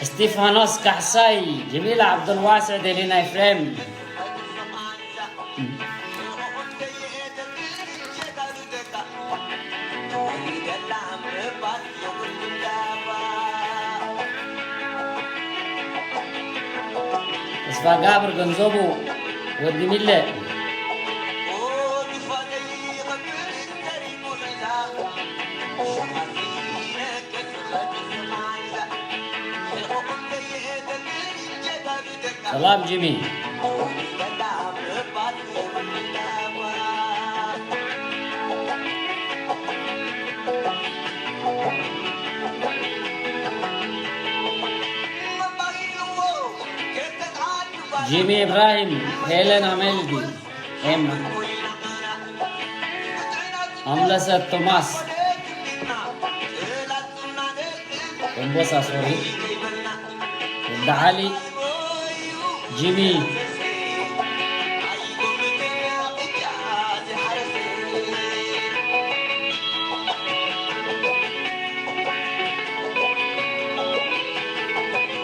እስጢፋኖስ ካሕሳይ፣ ጀሚል ዓብዱልዋስዕ፣ ደሊና ኤፍሬም። ተስፋ ጋብር ገንዘቡ፣ ወዲ ሚለ። ሰላም ጂሚ። ጂሚ ኢብራሂም፣ ሄለን ኣመልዲ፣ ኤማ፣ ኣምለሰት ቶማስ፣ ቆምቦሳ፣ ሶሪ፣ ወዲ ዓሊ፣ ጂሚ፣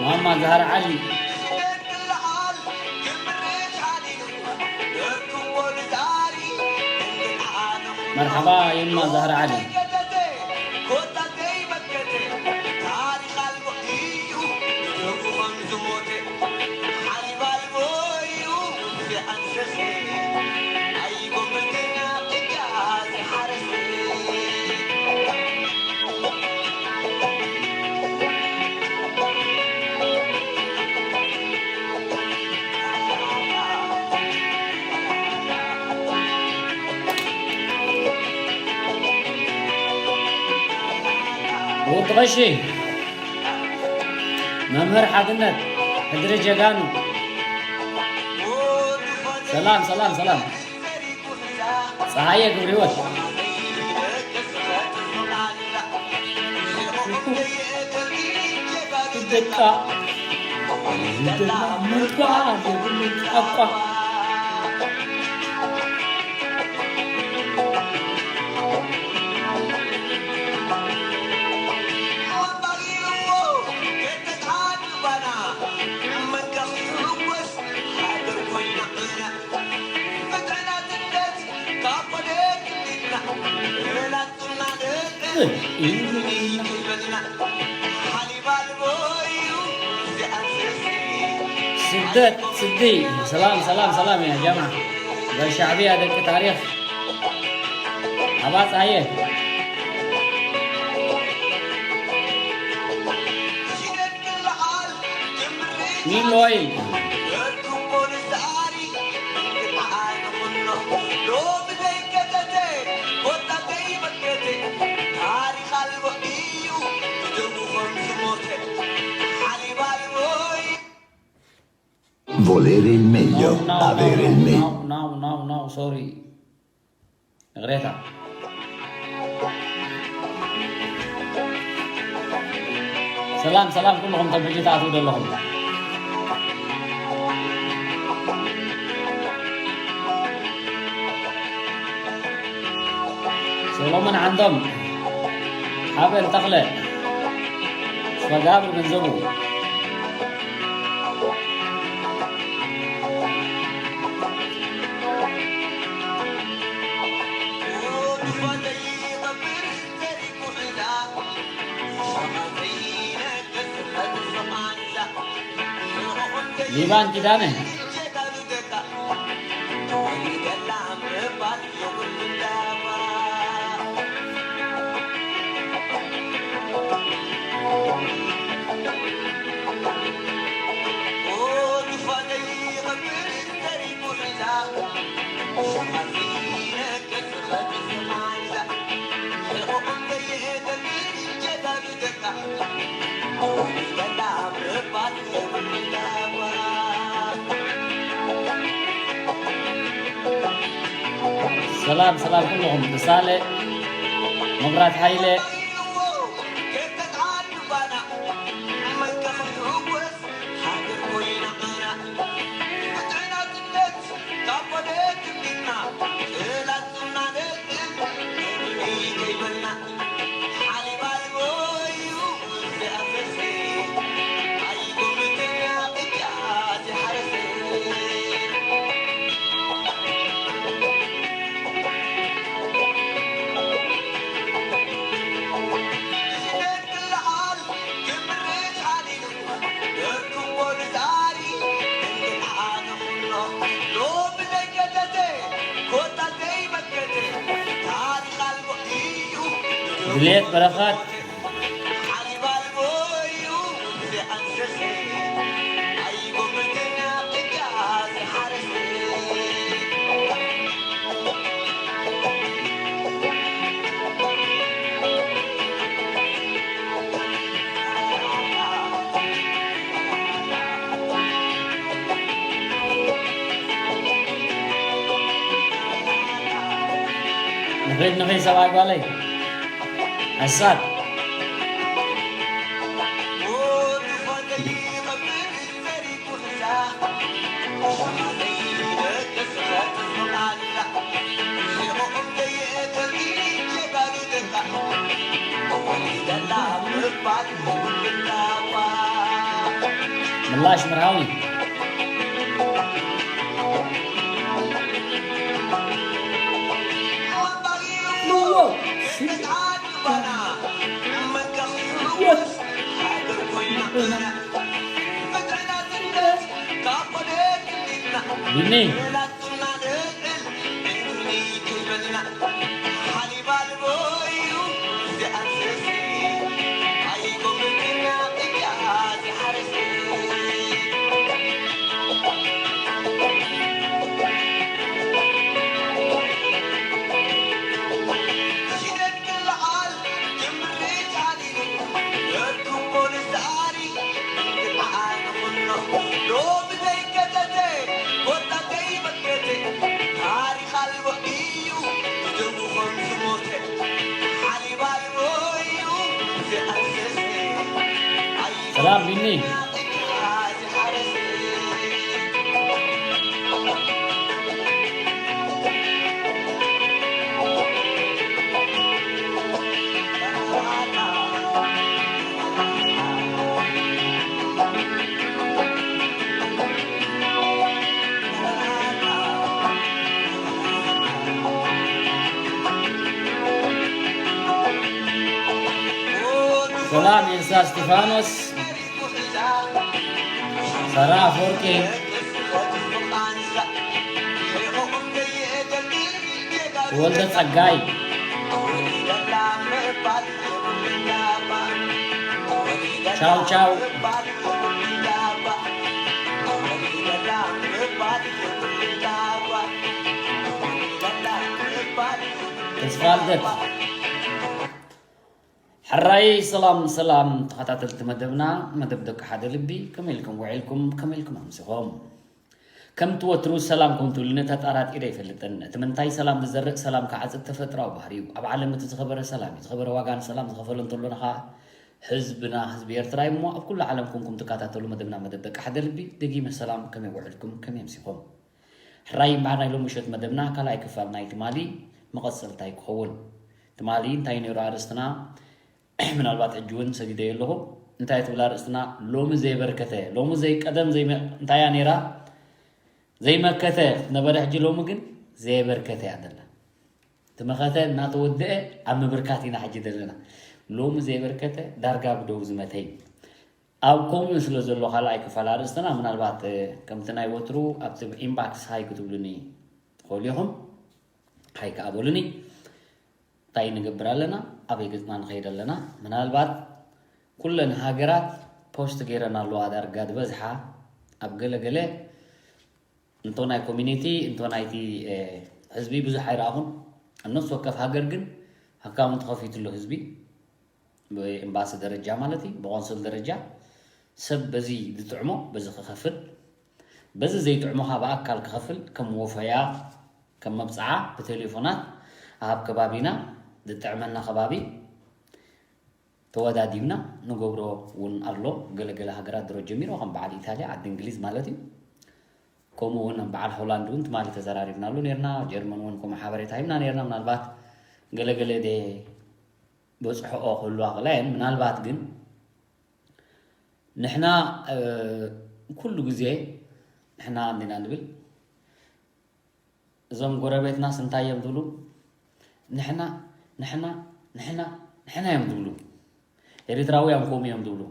ማማ ዛህራ ዓሊ። መርሓባ የማ ዛህራ ዓሊ። ውድ ቀሺ መምህር ሓድነት ሕድሪ ጀጋኑ። ሰላም፣ ሰላም፣ ሰላም። ፀሃየ ግብሪወት። ደቃ ደቃ ምንኳ የብሉ ቋቋ። ስደት ስዲ። ሰላም ሰላም ሰላም ያ ጀማ። በሻዕብያ ደቂ ታሪኽ። ኣባ ፀሃየ። ሚሎይ። Volere il meglio, avere il meglio. No, no, no, no, sorry. ይቕሬታ። ሰላም ሰላም፣ ኩልኹም ተብዒ ትኣትዉ ዘለኹም። ሰሎሞን ዓንዶም፣ ሓበን ተኽለ፣ ተስፋጋብር ገንዘቡ። ሊባን ኪዳነ። ሰላም ሰላም ኩልኹም፣ ደሳለ መብራት ሓይለ። ድሌት በረኸት። ንኺድ ንኺድ ሰብኣይ ጓለይ። ኣሳድ። ምላሽ መርሃዊ። ቢኒ። ሰላም ቢኒ። ሰላም ኤልሳ እስጢፋኖስ፣ ሳራ ኣፈወርቂ፣ ተወልደ ጸጋይ። ቻው ቻው። ተስፋ ልደት። ሕራይ ሰላም ሰላም ተኸታተልቲ መደብና፣ መደብ ደቂ ሓደ ልቢ፣ ከመይ ኢልኩም ውዒልኩም? ከመይ ኢልኩም ኣምሲኹም? ከምቲ ወትሩ ሰላም ከም ትብሉኒ ተጣራጢረ ኣይፈልጥን። እቲ ምንታይ ሰላም ዝዘርእ ሰላም ክዓጽድ ተፈጥሮኣዊ ባህሪ እዩ። ኣብ ዓለም እቲ ዝኸበረ ሰላም እዩ። ዝኸበረ ዋጋ ንሰላም ዝኸፈለ እንተሎና ኸኣ ህዝብና፣ ህዝቢ ኤርትራ እዩ እሞ፣ ኣብ ኩሉ ዓለም ኮንኩም ትከታተሉ መደብና መደብ ደቂ ሓደ ልቢ፣ ደጊመ ሰላም፣ ከመይ ውዒልኩም? ከመይ ኣምሲኹም? ሕራይ እምበኣር ናይ ሎሚ ምሸት መደብና ካልኣይ ክፋል ናይ ትማሊ መቐጸልታ እዩ ክኸውን። ትማሊ እንታይ ነይሩ ኣርእስትና? ምናልባት ሕጂ እውን ሰዲደዮ ኣለኹ። እንታይ ትብል ኣርእስትና? ሎሚ ዘይበርከተ፣ ሎሚ ዘይቀደም ዘይመ-፣ እንታይ እያ ነይራ? ዘይመከተ ነበረ፣ ሕጂ ሎሚ ግን ዘየበርከተ እያ ዘላ። እቲ መኸተ እናተወደአ ኣብ ምብርካት ኢና ሕጂ ዘለና። ሎሚ ዘይበርከተ ዳርጋ ብደው ዝመተ እዩ። ኣብ ከምኡ ስለ ዘሎ ካልኣይ ክፋል ኣርእስትና ምናልባት፣ እ፣ ከምቲ ናይ ወትሩ ኣብቲ ኢንባክስ ሃይ ክትብሉኒ ትኽእሉ ኢኹም። ሃይ ከኣ በሉኒ። እንታይ ንገብር ኣለና? ኣበይ ገጽና ንኸይድ ኣለና? ምናልባት ኩለን ሃገራት ፖስት ገይረን ኣለዋ ዳርጋ ዝበዝሓ። ኣብ ገለ ገለ እንቶ ናይ ኮሚኒቲ፣ እንቶ ናይቲ፣ እ፣ ህዝቢ ብዙሕ ኣይረኣኹን። ኣብ ነፍሲ ወከፍ ሃገር ግን ኣካውንት ከፊቱ ኣሎ ህዝቢ፣ ብኤምባሲ ደረጃ ማለት እዩ፣ ብቆንስል ደረጃ ሰብ በዚ ዝጥዕሞ በዚ ክኸፍል፣ በዚ ዘይጥዕሞ ኸኣ ብኣካል ክኸፍል፣ ከም ወፈያ፣ ከም መብጽዓ ብቴሌፎናት ኣብ ከባቢና ዝጥዕመና ከባቢ ተወዳዲብና ንገብሮ እውን ኣሎ። ገለገለ ሃገራት ድሮ ጀሚሮ፣ ከም በዓል ኢታልያ፣ ዓዲ እንግሊዝ ማለት እዩ። ከምኡ እውን በዓል ሆላንድ እውን ትማሊ ተዘራሪብናሉ ነርና። ጀርመን እውን ከምኡ ሓበሬታ ሂብና ነርና። ምናልባት ገለገለ ደ በጽሕኦ ክህልዋ ክእላ እየን። ምናልባት ግን ንሕና፣ እ፣ ኩሉ ግዜ ንሕና እንዲና ንብል። እዞም ጎረቤትናስ እንታይ እዮም ዝብሉ? ንሕና፣ ንሕና፣ ንሕና፣ ንሕና እዮም ዝብሉ። ኤርትራውያን ከምኡ እዮም ዝብሉ።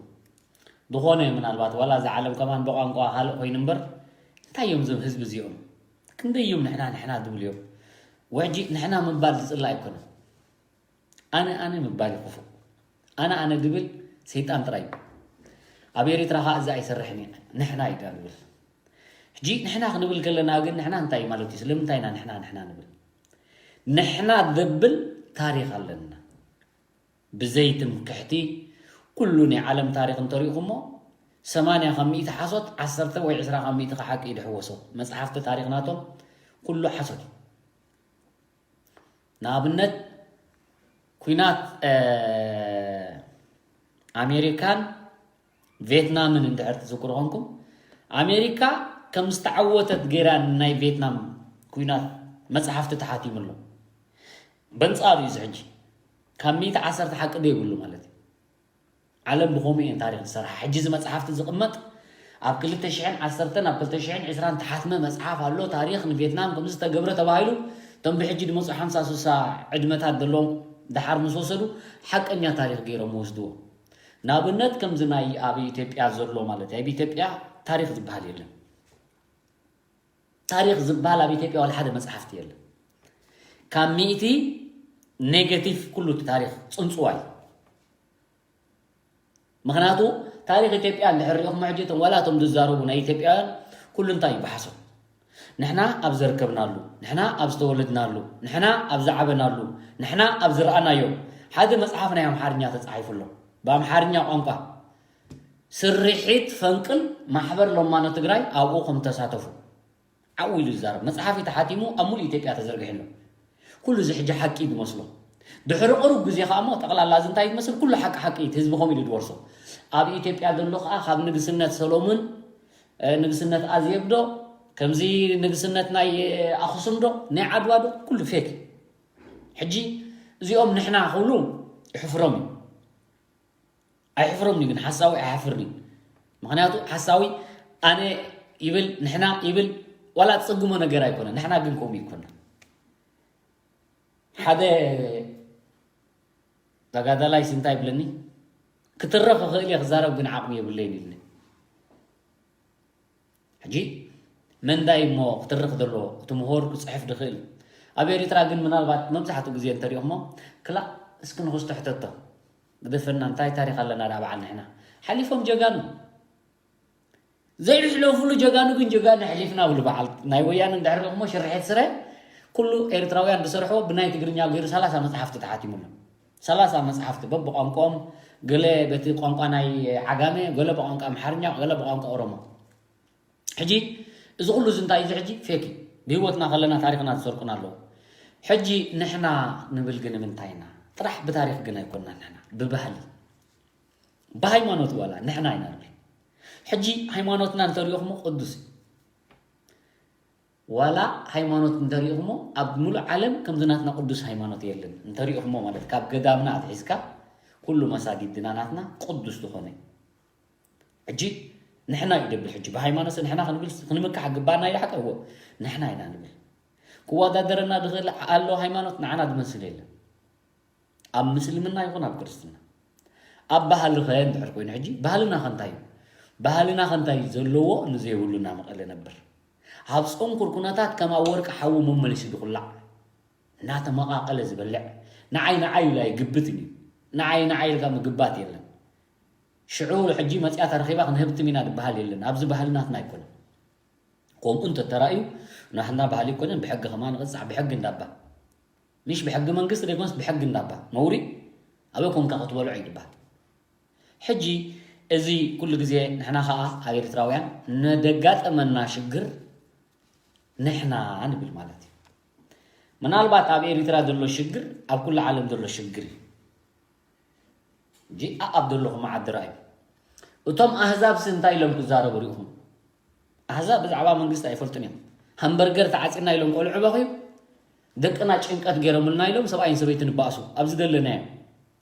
ዝኾነ ምናልባት ዋላ እዛ ዓለም ከማን ብቋንቋ ካልእ ኮይኑ እምበር፣ እንታይ እዮም እዞም ህዝቢ እዚኦም? ክንደይ እዮም ንሕና፣ ንሕና ዝብሉ እዮም? ወሕጂ ንሕና ምባል ዝጽላእ ኣይኮነን። ኣነ ኣነ ምባል እዩ ክፉእ። ኣነ ኣነ ድብል ሰይጣን ጥራይ እዩ። ኣብ ኤሪትራ ኸዓ እዚ ኣይሰርሕን እዩ። ንሕና እዩ ዳ ንብል። ሕጂ ንሕና ክንብል ከለና ግን ንሕና እንታይ ማለት እዩ? ስለምንታይ ኢና ንሕና ንሕና ንብል? ንሕና ዘብል ታሪኽ ኣለና። ብዘይ ትምክሕቲ ኩሉ ናይ ዓለም ታሪኽ እንተሪእኹሞ፣ ሰማንያ ካብ ሚእቲ ሓሶት፣ ዓሰርተ ወይ ዕስራ ካብ ሚእቲ ሓቂ እዩ ድሕወሶ። መጽሓፍቲ ታሪኽ ናቶም ኩሉ ሓሶት እዩ። ንኣብነት ኩናት ኣሜሪካን ቬትናምን እንድሕር ትዝክሩ ኾንኩም፣ ኣሜሪካ ከም ዝተዓወተት ገይራ ናይ ቬትናም ኩናት መፅሓፍቲ ተሓቲሙ ኣሎ። በንፃሩ እዩ እዚ ሕጂ ካብ ሚእቲ ዓሰርተ ሓቂ ዶ ይብሉ ማለት እዩ። ዓለም ብኸምኡ እየን ታሪኽ ዝሰርሓ። ሕጂ እዚ መፅሓፍቲ ዝቕመጥ ኣብ ክልተ ሽሕን ዓሰርተን ኣብ ክልተ ሽሕን ዕስራን ተሓትመ መፅሓፍ ኣሎ። ታሪኽ ንቬትናም ከምዚ ዝተገብረ ተባሂሉ እቶም ብሕጂ ድመፁ ሓምሳ ስሳ ዕድመታት ዘለዎም ደሓር ምስ ወሰዱ ሓቀኛ ታሪኽ ገይሮም ወስድዎ። ንኣብነት ከምዚ ናይ ኣብ ኢትዮጵያ ዘሎ ማለት እዩ። ኣብ ኢትዮጵያ ታሪኽ ዝበሃል የለን። ታሪኽ ዝበሃል ኣብ ኢትዮጵያ ዋላ ሓደ መፅሓፍቲ የለን። ካብ ሚእቲ ኔጌቲቭ ኩሉ እቲ ታሪኽ ፅንፅዋይ። ምኽንያቱ ታሪኽ ኢትዮጵያ እንድሕር ሪኢኹም ሕጂ እቶም ዋላ እቶም ዝዛረቡ ናይ ኢትዮጵያውያን ኩሉ እንታይ ይበሓሶ? ንሕና ኣብ ዘርከብናሉ፣ ንሕና ኣብ ዝተወለድናሉ፣ ንሕና ኣብ ዝዓበናሉ፣ ንሕና ኣብ ዝረኣናዮ ሓደ መፅሓፍ ናይ ኣምሓርኛ ተፃሒፉ ኣሎ። ብኣምሓርኛ ቋንቋ ስርሒት ፈንቅል ማሕበር ለማኖ ትግራይ ኣብኡ ከም ተሳተፉ ዓው ኢሉ ይዛረብ። መፅሓፍ እዩ ተሓቲሙ ኣብ ሙሉእ ኢትዮጵያ ተዘርጊሑ ኣሎ። ኩሉ እዚ ሕጂ ሓቂ እዩ ዝመስሎ። ድሕሪ ቅሩብ ግዜ ከዓ እሞ ጠቕላላ እዚ እንታይ ዝመስል? ኩሉ ሓቂ ሓቂ እዩ። እቲ ህዝቢ ከምኡ ኢሉ ዝወርሶ። ኣብ ኢትዮጵያ ዘሎ ከዓ ካብ ንግስነት ሰሎሙን፣ እ፣ ንግስነት ኣዜብ ዶ፣ ከምዚ ንግስነት ናይ፣ እ፣ ኣኽሱም ዶ፣ ናይ ዓድዋ ዶ፣ ኩሉ ፌክ እዩ። ሕጂ እዚኦም ንሕና ክብሉ ይሕፍሮም እዩ። ኣይሕፍሮም እዩ ግን ሓሳዊ ኣይሓፍርን እዩ። ምኽንያቱ ሓሳዊ ኣነ ይብል፣ ንሕና ይብል፣ ዋላ ትጽግሞ ነገር ኣይኮነ። ንሕና ግን ከምኡ ይኮና። ሓደ ተጋዳላይ እንታይ ይብለኒ? "ክትረኽ እኽእል እየ፣ ክዛረብ ግን ዓቕሚ የብለይን" ኢልኒ። ሕጂ መንዳይ እሞ ክትርኽ ዘሎ እቲ ምሁር ክጽሕፍ ድኽእል። ኣብ ኤሪትራ ግን ምናልባት መብዛሕትኡ ግዜ እንተሪእኹሞ ክላእ እስኪ ንኽስቶ ሕተቶ ግደፈና፣ እንታይ ታሪኽ ኣለና ደኣ በዓል ንሕና? ሓሊፎም ጀጋኑ ዘይሕለፉሉ ጀጋኑ ግን ጀጋኑ ኣሕሊፍና ብሉ በዓል ናይ ወያነ እንድሕር ሪእኹሞ ሽርሒት ስረ ኩሉ ኤርትራውያን ዝሰርሕዎ ብናይ ትግርኛ ገይሩ ሰላሳ መጽሓፍቲ ተሓቲሙሉ። ሰላሳ መጽሓፍቲ በብቋንቋኦም፣ ገለ በቲ ቋንቋ ናይ ዓጋመ፣ ገለ ብቋንቋ ኣምሓርኛ፣ ገለ ብቋንቋ ኦሮሞ። ሕጂ እዚ ኩሉ እዚ እንታይ እዩ? እዚ ሕጂ ፌክ እዩ። ብህይወትና ከለና ታሪኽና ዝሰርቁና ኣለዉ። ሕጂ ንሕና ንብል ግን ንምንታይ ኢና? ጥራሕ ብታሪኽ ግን ኣይኮንና ንሕና፣ ብባህሊ፣ ብሃይማኖት ዋላ ንሕና ኢና ንብል። ሕጂ ሃይማኖትና እንተሪኦኹሞ ቅዱስ እዩ። ዋላ ሃይማኖት እንተሪእኹሞ ኣብ ሙሉእ ዓለም ከምዚ ናትና ቅዱስ ሃይማኖት የለን። እንተሪእኹሞ ማለት ካብ ገዳምና ኣትሒዝካ ኩሉ መሳጊድና ናትና ቅዱስ ዝኾነ እዩ። ሕጂ ንሕና እዩ ደብል። ሕጂ ብሃይማኖት ንሕና ክንብል ክንምካሕ ግባና እዩ። ሓቂ እዎ ንሕና ኢና ንብል። ክወዳደረና ዝኽእል ኣሎ ሃይማኖት ንዓና ዝመስል የለን። ኣብ ምስልምና ይኹን ኣብ ክርስትና። ኣብ ባህሊ ኸ እንድሕር ኮይኑ ሕጂ ባህልና ኸ እንታይ እዩ? ባህልና ኸ እንታይ እዩ ዘለዎ ንዘይብሉ እናመቐለ ነበር። ኣብ ጸንኩር ኩነታት ከም ኣብ ወርቂ ሓዊ መመሊሱ ዝኹላዕ እናተመቓቐለ ዝበልዕ ንዓይ ንዓይ ኢሉ ኣይግብትን እዩ። ንዓይ ንዓይ ኢልካ ምግባት የለን። ሽዑ ሕጂ መጽያ ተረኺባ ክንህብትም ኢና ዝበሃል የለን። ኣብዚ ባህሊ ናትና ኣይኮነን። ከምኡ እንተተራእዩ ናትና ባህሊ ኣይኮነን። ብሕጊ ከማን ንቕጻዕ ብሕጊ እንዳባ ምሽ ብሕጊ መንግስቲ ደይኮንስ ብሕጊ እንዳባ ነውሪ ኣበይ ኮንካ ክትበልዖ እዩ ዝበሃል። ሕጂ እዚ ኩሉ ግዜ ንሕና ኸዓ ኣብ ኤርትራውያን ነደጋጠመና ሽግር ንሕና ንብል ማለት እዩ። ምናልባት ኣብ ኤርትራ ዘሎ ሽግር ኣብ ኩሉ ዓለም ዘሎ ሽግር እዩ። ሕጂ ኣኣብ ዘለኹም ዓዲ ርኣዩ። እቶም ኣህዛብሲ እንታይ ኢሎም ክዛረቡ ሪኢኹም? ኣህዛብ ብዛዕባ መንግስቲ ኣይፈልጡን እዮም። ሃምበርገር ተዓፂና ኢሎም ቆልዑ በኽዩ፣ ደቅና ጭንቀት ገይሮምልና ኢሎም ሰብኣይን ሰበይትን ይባእሱ። ኣብዚ ዘለናዮ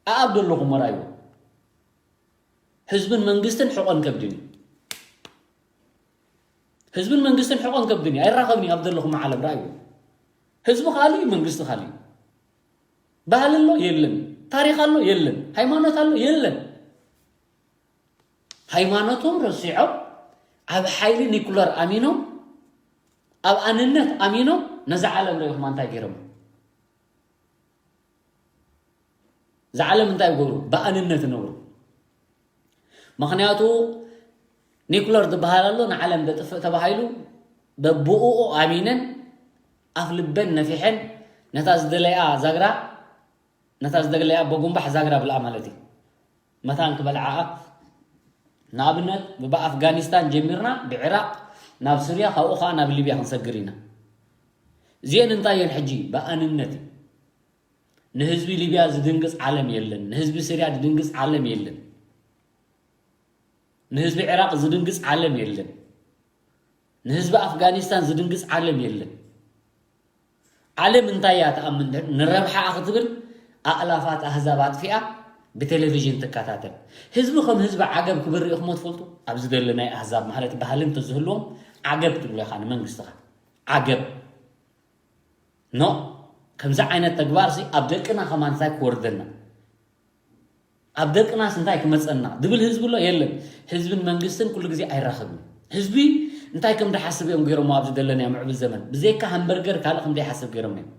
ኣኣብ ዘለኹም ርኣይዎ። ህዝብን መንግስትን ሕቖን ከብድን እዩ። ህዝብን መንግስትን ሕቖን ከብድን እዩ። ኣይራኸብን እዩ። ኣብ ዘለኹም ዓለም ርኣይዎ። ህዝቢ ካልእ እዩ፣ መንግስቲ ካልእ እዩ። ባህሊ ኣሎ የለን፣ ታሪኽ ኣሎ የለን፣ ሃይማኖት ኣሎ የለን። ሃይማኖቶም ረሲዖም ኣብ ሓይሊ ኒኩለር ኣሚኖም ኣብ ኣንነት ኣሚኖም ነዛ ዓለም ሪኢኹማ እንታይ ገይሮም? እዛ ዓለም እንታይ ይገብሩ? ብኣንነት ይነብሩ። ምኽንያቱ ኒኩለር ዝበሃል ኣሎ፣ ንዓለም ዘጥፍእ ተባሂሉ በብኡ ኣሚነን ኣፍ ልበን ነፊሐን ነታ ዝደለያ ዛግራ፣ ነታ ዝደለያ በጉምባሕ ዛግራ ብልኣ ማለት እዩ። መታን ክበልዓኣ፣ ንኣብነት ብኣፍጋኒስታን ጀሚርና ብዕራቕ ናብ ሱርያ፣ ካብኡ ከዓ ናብ ሊብያ ክንሰግር ኢና። እዚአን እንታይ እየን ሕጂ? ብኣንነት እዩ። ንህዝቢ ሊብያ ዝድንግጽ ዓለም የለን። ንህዝቢ ስርያ ዝድንግጽ ዓለም የለን። ንህዝቢ ዕራቕ ዝድንግጽ ዓለም የለን። ንህዝቢ ኣፍጋኒስታን ዝድንግጽ ዓለም የለን። ዓለም እንታይ እያ ትኣምን? ንረብሓኣ ክትብል ኣእላፋት ኣህዛብ ኣጥፊኣ ብቴሌቪዥን ትከታተል። ህዝቢ ከም ህዝቢ ዓገብ ክብል ርኢኹሞ ትፈልጡ? ኣብዚ ደለ ናይ ኣህዛብ ማለት ባህሊ እንተዝህልዎም ዓገብ ትብሎ ኢኻ ንመንግስትኻ። ዓገብ። ኖ፣ ከምዚ ዓይነት ተግባር ሲ ኣብ ደቅና ከማን እንታይ ክወርደና? ኣብ ደቅናስ እንታይ ክመጸና? ድብል ህዝቢ ኣሎ የለን። ህዝብን መንግስትን ኩሉ ግዜ ኣይራኸብን። ህዝቢ እንታይ ከም ድሓስብ እዮም ገይሮሞ ኣብዚ ደለናዮ ምዕብል ዘመን። ብዘይካ ሃምበርገር ካልእ ከም ዘይሓስብ ገይሮም እዮም።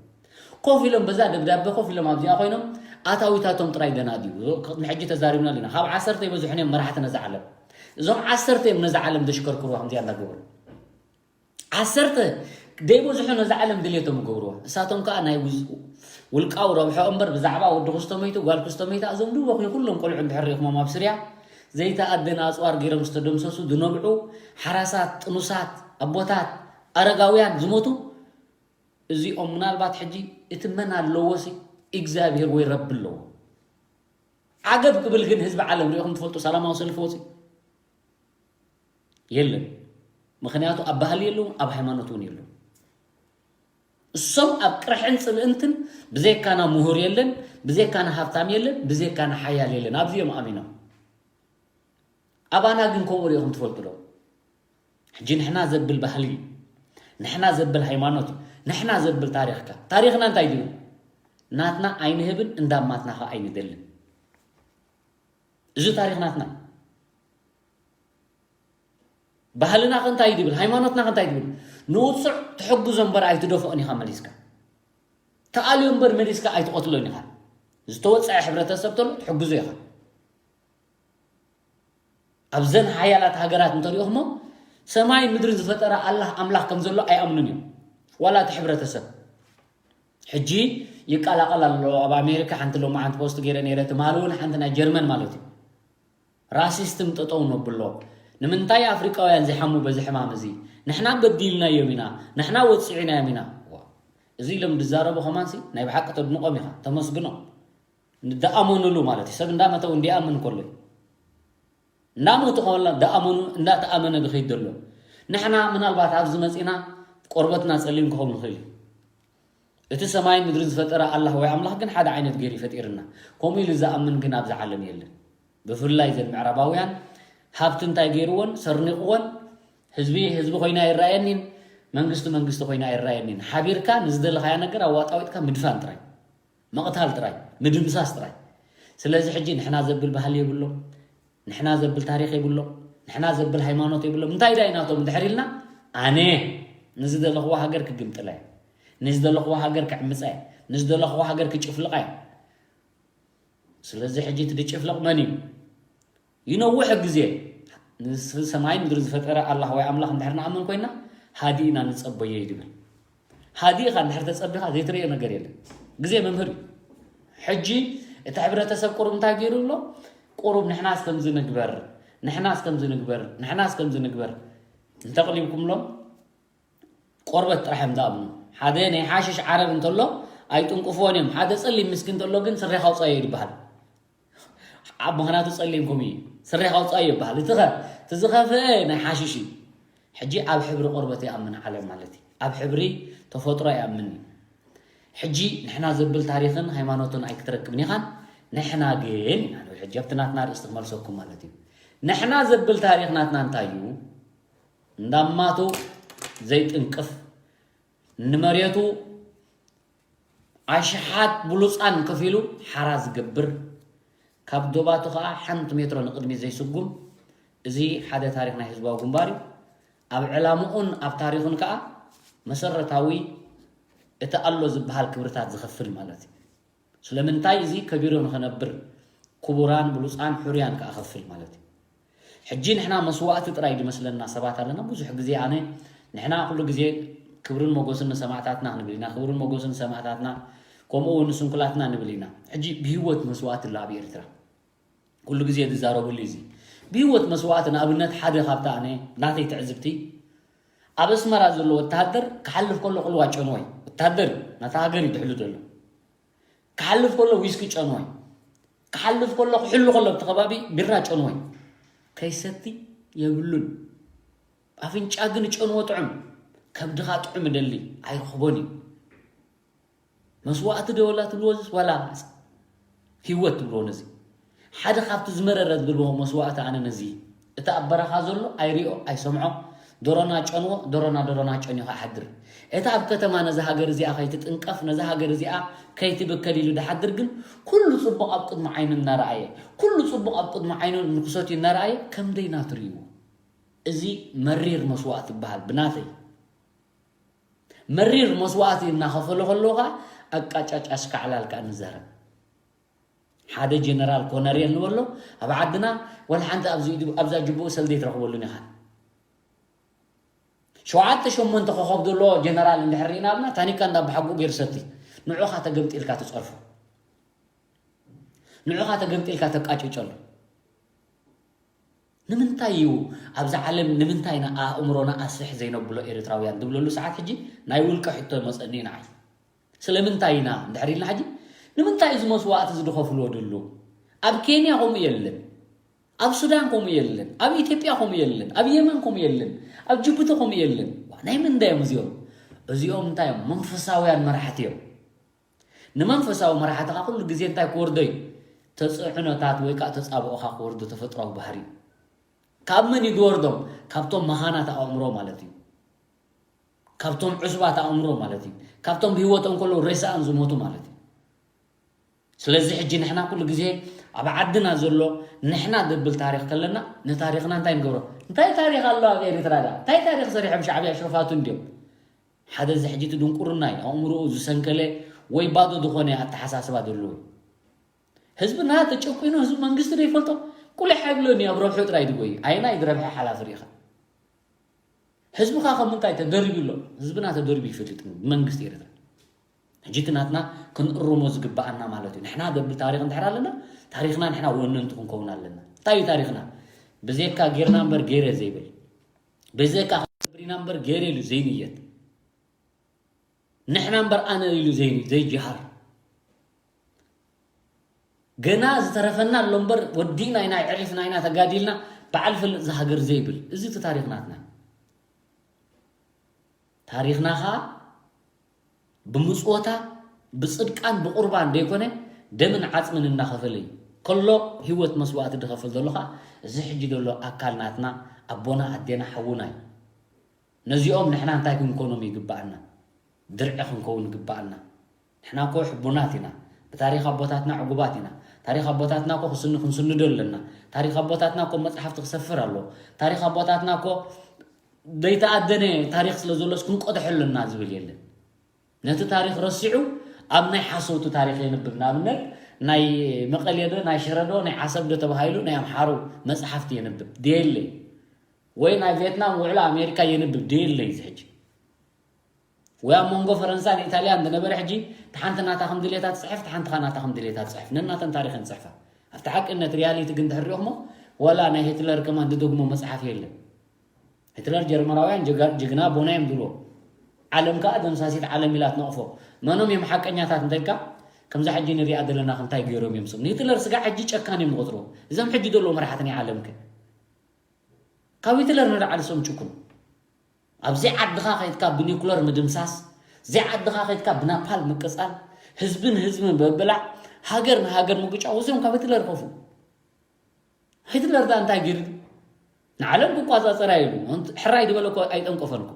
ኮፍ ኢሎም በዛ ደብዳቤ ኮፍ ኢሎም ኣብዚኣ ኮይኖም ኣታዊታቶም ጥራይ ደናድዩ። ቅድሚ ሕጂ ተዛሪብና ኣለና። ካብ ዓሰርተ ይበዝሑን እዮም መራሕቲ ነዛ ዓለም። እዞም ዓሰርተ እዮም ነዛ ዓለም ዘሽከርክርዋ ከምዚኣ እንዳገበሩ። ዓሰርተ ደይበዝሑ ነዛ ዓለም ድሌቶም ይገብርዋ። እሳቶም ከዓ ናይ ውዝ-፣ ውልቃዊ ረብሖ እምበር ብዛዕባ ወዲ ክስቶ መይቱ፣ ጓል ክስቶ መይታ፣ እዞም ድበኹ ኩሎም ቆልዑ እንድሕር ሪእኹሞም ኣብ ስርያ ዘይተኣደነ ኣፅዋር ገይሮም ዝተደምሰሱ፣ ዝነብዑ፣ ሓራሳት፣ ጥኑሳት፣ ኣቦታት፣ ኣረጋውያን ዝሞቱ፣ እዚኦም ምናልባት ሕጂ እቲ መን ኣለዎ ሲ እግዚኣብሄር ወይ ረቢ ኣለዎ። ዓገብ ክብል ግን ህዝቢ ዓለም ሪኢኹም ትፈልጡ? ሰላማዊ ሰልፊ ወፂ የለን። ምኽንያቱ ኣብ ባህሊ የለውን፣ ኣብ ሃይማኖት እውን የለውን። እሶም ኣብ ቅርሕን ጽልእንትን ብዘይካና ምሁር የለን፣ ብዘይካና ሃብታም የለን፣ ብዘይካና ሓያል የለን። ኣብዚ እዮም ኣሚኖም። ኣባና ግን ከምኡ ሪኢኹም ትፈልጡ ዶ? ሕጂ ንሕና ዘብል ባህሊ እዩ። ንሕና ዘብል ሃይማኖት እዩ። ንሕና ዘብል ታሪኽካ። ታሪኽና እንታይ ድዩ? ናትና ኣይንህብን፣ እንዳማትና ኸ ኣይንደልን። እዚ ታሪኽ ናትና እዩ። ባህልና ከ እንታይ ድብል? ሃይማኖትና ከ እንታይ ድብል? ንውጹዕ ትሕግዞ እምበር ኣይትደፍኦን ኢኻ መሊስካ። ተኣልዮ እምበር መሊስካ ኣይትቐትሎን ኢኻ። ዝተወጸዐ ሕብረተሰብ ተሎ ትሕግዞ ኢኻ። ኣብዘን ሓያላት ሃገራት እንተሪኦኽሞ ሰማይ ምድሪ ዝፈጠረ ኣላህ ኣምላኽ ከም ዘሎ ኣይኣምኑን እዮም። ዋላ እቲ ሕብረተሰብ። ሕጂ ይቀላቐል ኣሎ። ኣብ ኣሜሪካ ሓንቲ ሎማዓንቲ ፖስት ገይረ ነይረ። ትማሊ እውን ሓንቲ ናይ ጀርመን ማለት እዩ። ራሲስትም ጠጠው ነብሎ። ንምንታይ ኣፍሪቃውያን ዘይሓሙ በዚ ሕማም እዚ? ንሕና በዲልናዮም ኢና፣ ንሕና ወጺዕናዮም ኢና። ዋ፣ እዚ ኢሎም ዝዛረቡ ከማንሲ ናይ ብሓቂ ተድንቖም ኢኻ፣ ተመስግኖም። ንደኣመኑሉ ማለት እዩ። ሰብ እንዳመተ እውን እንዲኣምን ከሎ እዩ። እንዳሞቱ ከላ ደኣመኑ፣ እንዳተኣመነ ዝኸይድ ዘሎ። ንሕና ምናልባት ኣብዚ መጺና ቆርበትና ጸሊም ክኸውን ይኽእል እዩ። እቲ ሰማይን ምድርን ዝፈጠረ ኣላህ ወይ ኣምላኽ ግን ሓደ ዓይነት ገይሩ እዩ ፈጢርና። ከምኡ ኢሉ ዝኣምን ግን ኣብዚ ዓለም የለን። ብፍላይ ዘን ምዕራባውያን ሃብቲ እንታይ ገይርዎን ሰርኒቕዎን፣ ህዝቢ ህዝቢ ኮይና ኣይረኣየኒን፣ መንግስቲ መንግስቲ ኮይና ኣይረኣየኒን። ሓቢርካ ንዝደለኻያ ነገር ኣዋጣዊጥካ ምድፋን ጥራይ፣ ምቕታል ጥራይ፣ ምድምሳስ ጥራይ። ስለዚ ሕጂ ንሕና ዘብል ባህሊ የብሎም፣ ንሕና ዘብል ታሪኽ የብሎም፣ ንሕና ዘብል ሃይማኖት የብሎም። እንታይ ዳይ ናቶም እንድሕር ኢልና፣ ኣነ ንዝደለኽዎ ሃገር ክግምጥላ እየ፣ ንዝደለኽዎ ሃገር ክዕምፃ እየ፣ ንዝደለኽዎ ሃገር ክጭፍልቓ እየ። ስለዚ ሕጂ እቲ ድጭፍለቕ መን እዩ? ይነውሕ ግዜ ንስ-፣ ሰማይን ምድርን ዝፈጠረ ኣላህ ወይ ኣምላኽ እንድሕር ንኣምን ኮይና፣ ሃዲእና ንጸበዮ እዩ ድብል። ሃዲእኻ እንድሕር ተጸቢኻ ዘይትርእዮ ነገር የለን። ግዜ መምህር እዩ። ሕጂ እቲ ሕብረተሰብ ቁሩብ እንታይ ገይሩ ኣሎ? ቁሩብ ንሕናስ ከምዚ ንግበር፣ ንሕናስ ከምዚ ንግበር፣ ንሕናስ ከምዚ ንግበር እንተቕሊብኩምሎም፣ ቆርበት ጥራሕ እዮም ዝኣምኑ። ሓደ ናይ ሓሽሽ ዓረብ እንተሎ ኣይጥንቅፍዎን እዮም። ሓደ ጸሊም ምስኪን እንተሎ ግን ስሬኻ ኣውጻዮ ይበሃል። ኣብ ምኽንያቱ ጸሊምኩም እዩ። ስሬኻ ኣውጻዮ ይበሃል። እቲ ኸ-፣ እቲ ዝኸፍአ ናይ ሓሽሽ እዩ። ሕጂ ኣብ ሕብሪ ቆርበት ይኣምን ዓለም ማለት እዩ። ኣብ ሕብሪ ተፈጥሮ ይኣምን እዩ። ሕጂ ንሕና ዘብል ታሪኽን ሃይማኖትን ኣይክትረክብን ኢኻን። ንሕና ግን ኢና ንብል። ሕጂ ኣብቲ ናትና ርእስቲ ክመልሰኩም ማለት እዩ። ንሕና ዘብል ታሪኽ ናትና እንታይ እዩ? እንዳማቱ ዘይጥንቅፍ፣ ንመሬቱ ኣሽሓት ብሉጻን ከፊሉ ሓራ ዝገብር፣ ካብ ዶባቱ ኸኣ ሓንቲ ሜትሮ ንቕድሚት ዘይስጉም፣ እዚ ሓደ ታሪኽ ናይ ህዝባዊ ግንባር እዩ። ኣብ ዕላምኡን ኣብ ታሪኹን ከኣ መሰረታዊ እቲ ኣሎ ዝበሃል ክብርታት ዝኸፍል ማለት እዩ። ስለምንታይ እዚ ከቢሩ ንኸነብር ክቡራን ብሉፃን ሕሩያን ከኣ ከፍል ማለት እዩ። ሕጂ ንሕና መስዋእቲ ጥራይ ዝመስለና ሰባት ኣለና። ብዙሕ ግዜ ኣነ ንሕና ኩሉ ግዜ ክብርን ሞገስን ንሰማዕታትና ክንብል ኢና፣ ክብርን ሞገስን ንሰማዕታትና ከምኡ እውን ንስንኩላትና ንብል ኢና። ሕጂ ብህይወት መስዋእቲ ኣሎ ኣብ ኤርትራ። ኩሉ ግዜ ዝዛረብሉ እዚ ብህይወት መስዋእቲ ንኣብነት ሓደ ካብታ ኣነ ናተይ ትዕዝብቲ ኣብ ኣስመራ ዘሎ ወተሃደር ክሓልፍ ከሎ ቅልዋ ጨንወይ ወተሃደር ናታ ሃገር ይድሕሉ ዘሎ ክሓልፍ ከሎ ዊስኪ ጨንወይ ክሓልፍ ከሎ ክሕሉ ከሎ ኣብቲ ከባቢ ቢራ ጨንወይ ከይሰቲ የብሉን ኣፍንጫ ግን ጨንዎ ጥዑም ከብድኻ ጥዑም ደሊ ኣይረኽቦን እዩ መስዋእቲ ዶ ወላ ትብልዎ ዝስ ዋላ ህይወት ትብልዎ ነዚ ሓደ ካብቲ ዝመረረ ዝብልዎ መስዋእቲ ኣነ ነዚ እቲ ኣብ በረኻ ዘሎ ኣይሪኦ ኣይሰምዖ ዶሮና ጨንዎ ዶሮና ዶሮና ጨኒኻ ሓድር እቲ ኣብ ከተማ ነዚ ሃገር እዚኣ ከይትጥንቀፍ ነዚ ሃገር እዚኣ ከይትብከል ኢሉ ድሓድር ግን ኩሉ ጽቡቕ ኣብ ቅድሚ ዓይኑ እናረኣየ ኩሉ ጽቡቕ ኣብ ቅድሚ ዓይኑ ንክሰትዩ እናረኣየ ከምደይ ናቱ ርእይዎ እዚ መሪር መስዋእቲ ይበሃል ብናተይ መሪር መስዋእቲ እናኸፈሎ ከለዉ ከዓ ኣቃጫጫ ስካዕላል ከዓ ንዘረብ ሓደ ጀነራል ኮነሬል ንበሎ ኣብ ዓድና ወላ ሓንቲ ኣብዚ ኢዱ ኣብዛ ጅብኡ ሰልዲ ትረኽበሉን ኢኻ ሸውዓተ ሸሞንተ ኮኸብ ዘለዎ ጀነራል እንድሕር ርኢና ኣብና ታኒካ እንዳ ብሓጉኡ ገይሩ ሰቲ ንዑኻ ተገምጢልካ ትፀርፎ ንዑኻ ተገምጢልካ ተቃጭጨሉ ንምንታይ እዩ ኣብዛ ዓለም ንምንታይ ኢና ኣእምሮና ኣስፍሕ ዘይነብሎ ኤርትራውያን ዝብለሉ ሰዓት ሕጂ ናይ ውልቀ ሕቶ መፀኒ ንዓይ ስለምንታይ ኢና እንድሕር ኢልና ሕጂ ንምንታይ እዚ መስዋእቲ እዚ ዝኸፍልዎ ድሉ ኣብ ኬንያ ከምኡ የለን ኣብ ሱዳን ከምኡ የለን ኣብ ኢትዮጵያ ከምኡ የለን ኣብ የመን ከምኡ የለን ኣብ ጅቡቲ ከምኡ የለን ናይ ምንዳዮም እዚኦም እዚኦም እንታይ እዮም መንፈሳውያን መራሕቲ እዮም ንመንፈሳዊ መራሕትኻ ኩሉ ግዜ እንታይ ክወርዶ እዩ? ተፅዕኖታት ወይ ከዓ ተፃብኦኻ ክወርዶ ተፈጥሯዊ ባህሪ እዩ። ካብ መን እዩ ዝወርዶም? ካብቶም መኻናት ኣእምሮ ማለት እዩ። ካብቶም ዕሱባት ኣእምሮ ማለት እዩ። ካብቶም ብህይወቶም ከለዉ ሬሳኣን ዝሞቱ ማለት እዩ። ስለዚ ሕጂ ንሕና ኩሉ ግዜ ኣብ ዓድና ዘሎ ንሕና ዘብል ታሪኽ ከለና ንታሪኽና እንታይ ንገብሮ? እንታይ ታሪኽ ኣሎ ኣብ ኤርትራ ዳ? እንታይ ታሪኽ ሰሪሖም ሻዕብያ ሸፋቱ እንድዮም? ሓደ እዚ ሕጂ እቲ ድንቁርና እዩ ኣእምሮኡ ዝሰንከለ ወይ ባዶ ዝኾነ ኣተሓሳስባ ዘለዎ ህዝብና ተጨቁኑ ህዝቢ መንግስቲ ዶ ይፈልጦ ቁሊሕ ኣይብሎን እዩ ኣብ ረብሑ ጥራይ ድጎይ ኣየናይ ዝረብሐ ሓላፊ ርኢኻ ህዝብኻ ከም ምንታይ ተደሪቡ ኣሎ ህዝብና ተደሪቡ ይፈልጥ ብመንግስቲ ኤርትራ ሕጂ እቲ ናትና ክንእርሞ ዝግበኣና ማለት እዩ ንሕና ደብል ታሪክ እንድሕር ኣለና ታሪክና ንሕና ወነንቲ ክንከውን ኣለና እንታይ እዩ ታሪክና ብዘካ ጌርና እምበር ገይረ ዘይብል ብዘካ ክነብር ኢና እምበር ገይረ ኢሉ ዘይንየት ንሕና እምበር ኣነ ኢሉ ዘይን ዘይጅሃር ገና ዝተረፈና ኣሎ እምበር ወዲእና ኢና ኣዕሪፍና ኢና ተጋዲልና በዓል ፍልጥ ዝሃገር ዘይብል እዚ እቲ ታሪክ ናትና ታሪክና ከዓ ብምፅወታ ብፅድቃን ብቁርባን ዘይኮነ ደምን ዓፅምን እናኸፈለ እዩ ከሎ ህይወት መስዋእቲ ዝኸፍል ዘሎ ከዓ እዚ ሕጂ ዘሎ ኣካል ናትና ኣቦና ኣዴና ሓውና እዩ ነዚኦም ንሕና እንታይ ክንኮኖም ይግባኣና? ድርዒ ክንከውን ይግባኣና። ንሕና እኮ ሕቡናት ኢና። ብታሪኽ ኣቦታትና ዕጉባት ኢና። ታሪኽ ኣቦታትና እኮ ክስን ክንስንዶ ኣለና። ታሪኽ ኣቦታትና እኮ መጽሓፍቲ ክሰፍር ኣለዎ። ታሪኽ ኣቦታትና እኮ ዘይተኣደነ ታሪኽ ስለ ዘሎስ ክንቆድሖ ኣለና ዝብል የለን። ነቲ ታሪኽ ረሲዑ ኣብ ናይ ሓሰውቲ ታሪኽ የንብብ። ንኣብነት ናይ መቐሌ ዶ ናይ ሽረ ዶ ናይ ዓሰብ ዶ ተባሂሉ ናይ ኣምሓሩ መጽሓፍቲ የንብብ ድየለይ ወይ ናይ ቪየትናም ውዕሎ ኣሜሪካ የንብብ ድየለይ እዚ ሕጂ ወይ ኣብ መንጎ ፈረንሳን ኢታልያን ዝነበረ ሕጂ እቲ ሓንቲ ናታ ከም ድሌታ ትፅሕፍ እቲ ሓንቲ ናታ ከም ድሌታ ትፅሕፍ ነናተን ታሪኸን ፅሕፋ ኣብቲ ሓቅነት ሪያሊቲ ግን ድሕር ሪኦሞ ወላ ናይ ሂትለር ከማን ዝደግሞ መፅሓፍ የለን ሂትለር ጀርመናውያን ጅግና ቦና እዮም ዝብልዎ ዓለም ከዓ ደምሳሲት ዓለም ኢላ ትነቕፎ መኖም እዮም ሓቀኛታት እንተልካ ከምዛ ሕጂ ንሪኣ ዘለና ክንታይ ገይሮም እዮም ስም ንሂትለር ስጋ ሕጂ ጨካን እዮም ዝቆፅርዎ እዞም ሕጂ ዘለዉ መራሕቲ ናይ ዓለም ከ ካብ ሂትለር ንላዕሊ ሰም ጭኩን ኣብ ዘይዓድኻ ከይድካ ብኒኩለር ምድምሳስ ዘይዓድኻ ከይድካ ብናፓል ምቅፃል ህዝብን ህዝብን በብላዕ ሃገር ንሃገር ምጉጫው እዚኦም ካብ ሂትለር ከፉ ሂትለር ዳ እንታይ ገይሩ ንዓለም ክቋፃፀራ ኢሉ ሕራይ ዝበለ እኮ ኣይጠንቀፈን እኮ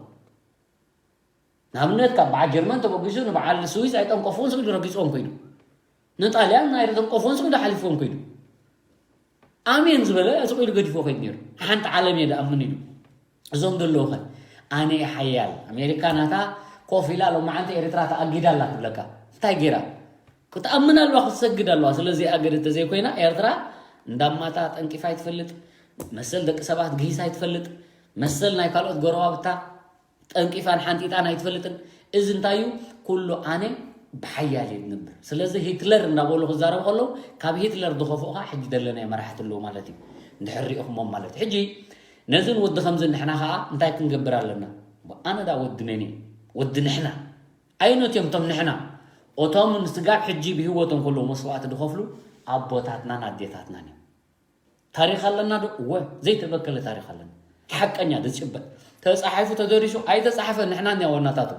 ንኣብነት ካብ በዓል ጀርመን ተበጊሱ ንበዓል ስዊስ ኣይጠንቀፍዎን ስቕ ኢሉ ረጊፅዎም ኮይዱ ንጣልያን ኣይጠንቀፍዎን ስቕ ኢሉ ሓሊፍዎም ኮይዱ ኣሜን ዝበለ ስቕ ኢሉ ገዲፎ ከይዱ ነይሩ ሓንቲ ዓለም እየ ድኣምን ኢሉ እዞም ዘለዉ ኸ ኣነ እየ ሓያል ኣሜሪካ ናታ ኮፍ ኢላ ሎማዓንቲ ኤርትራ ተኣጊዳ ኣላ ትብለካ እንታይ ገይራ ክትኣምን ኣለዋ፣ ክትሰግድ ኣለዋ። ስለዚኣ ግን እንተዘይኮይና ኤርትራ እንዳማታ ጠንቂፋ ኣይትፈልጥ፣ መሰል ደቂ ሰባት ግሂሳ ኣይትፈልጥ፣ መሰል ናይ ካልኦት ጎረባብታ ጠንቂፋን ሓንጢጣን ኣይትፈልጥን። እዚ እንታይ እዩ? ኩሉ ኣነ ብሓያል እየ ዝነብር። ስለዚ ሂትለር እንዳበሉ ክዛረቡ ከለዉ ካብ ሂትለር ዝኸፍኡ ከዓ ሕጂ ዘለናዮ መራሕቲ ኣለዉ ማለት እዩ። እንድሕር ሪኢኹሞም ማለት እዩ። ሕጂ ነዝን ወዲ ከምዚ ንሕና ከዓ እንታይ ክንገብር ኣለና? ኣነ ዳ ወዲ መን እየ? ወዲ ንሕና። ኣይኖት እዮም እቶም ንሕና? እቶም ንስጋብ ሕጂ ብህይወቶም ከለዉ መስዋእቲ ዝኸፍሉ ኣቦታትናን ኣዴታትናን እዮም። ታሪኽ ኣለና ዶ? እወ፣ ዘይተበከለ ታሪኽ ኣለና። ሓቀኛ፣ ዝጭበጥ፣ ተጻሒፉ ተደሪሱ ኣይተጻሕፈ ንሕና እኒያ ዋናታቱ።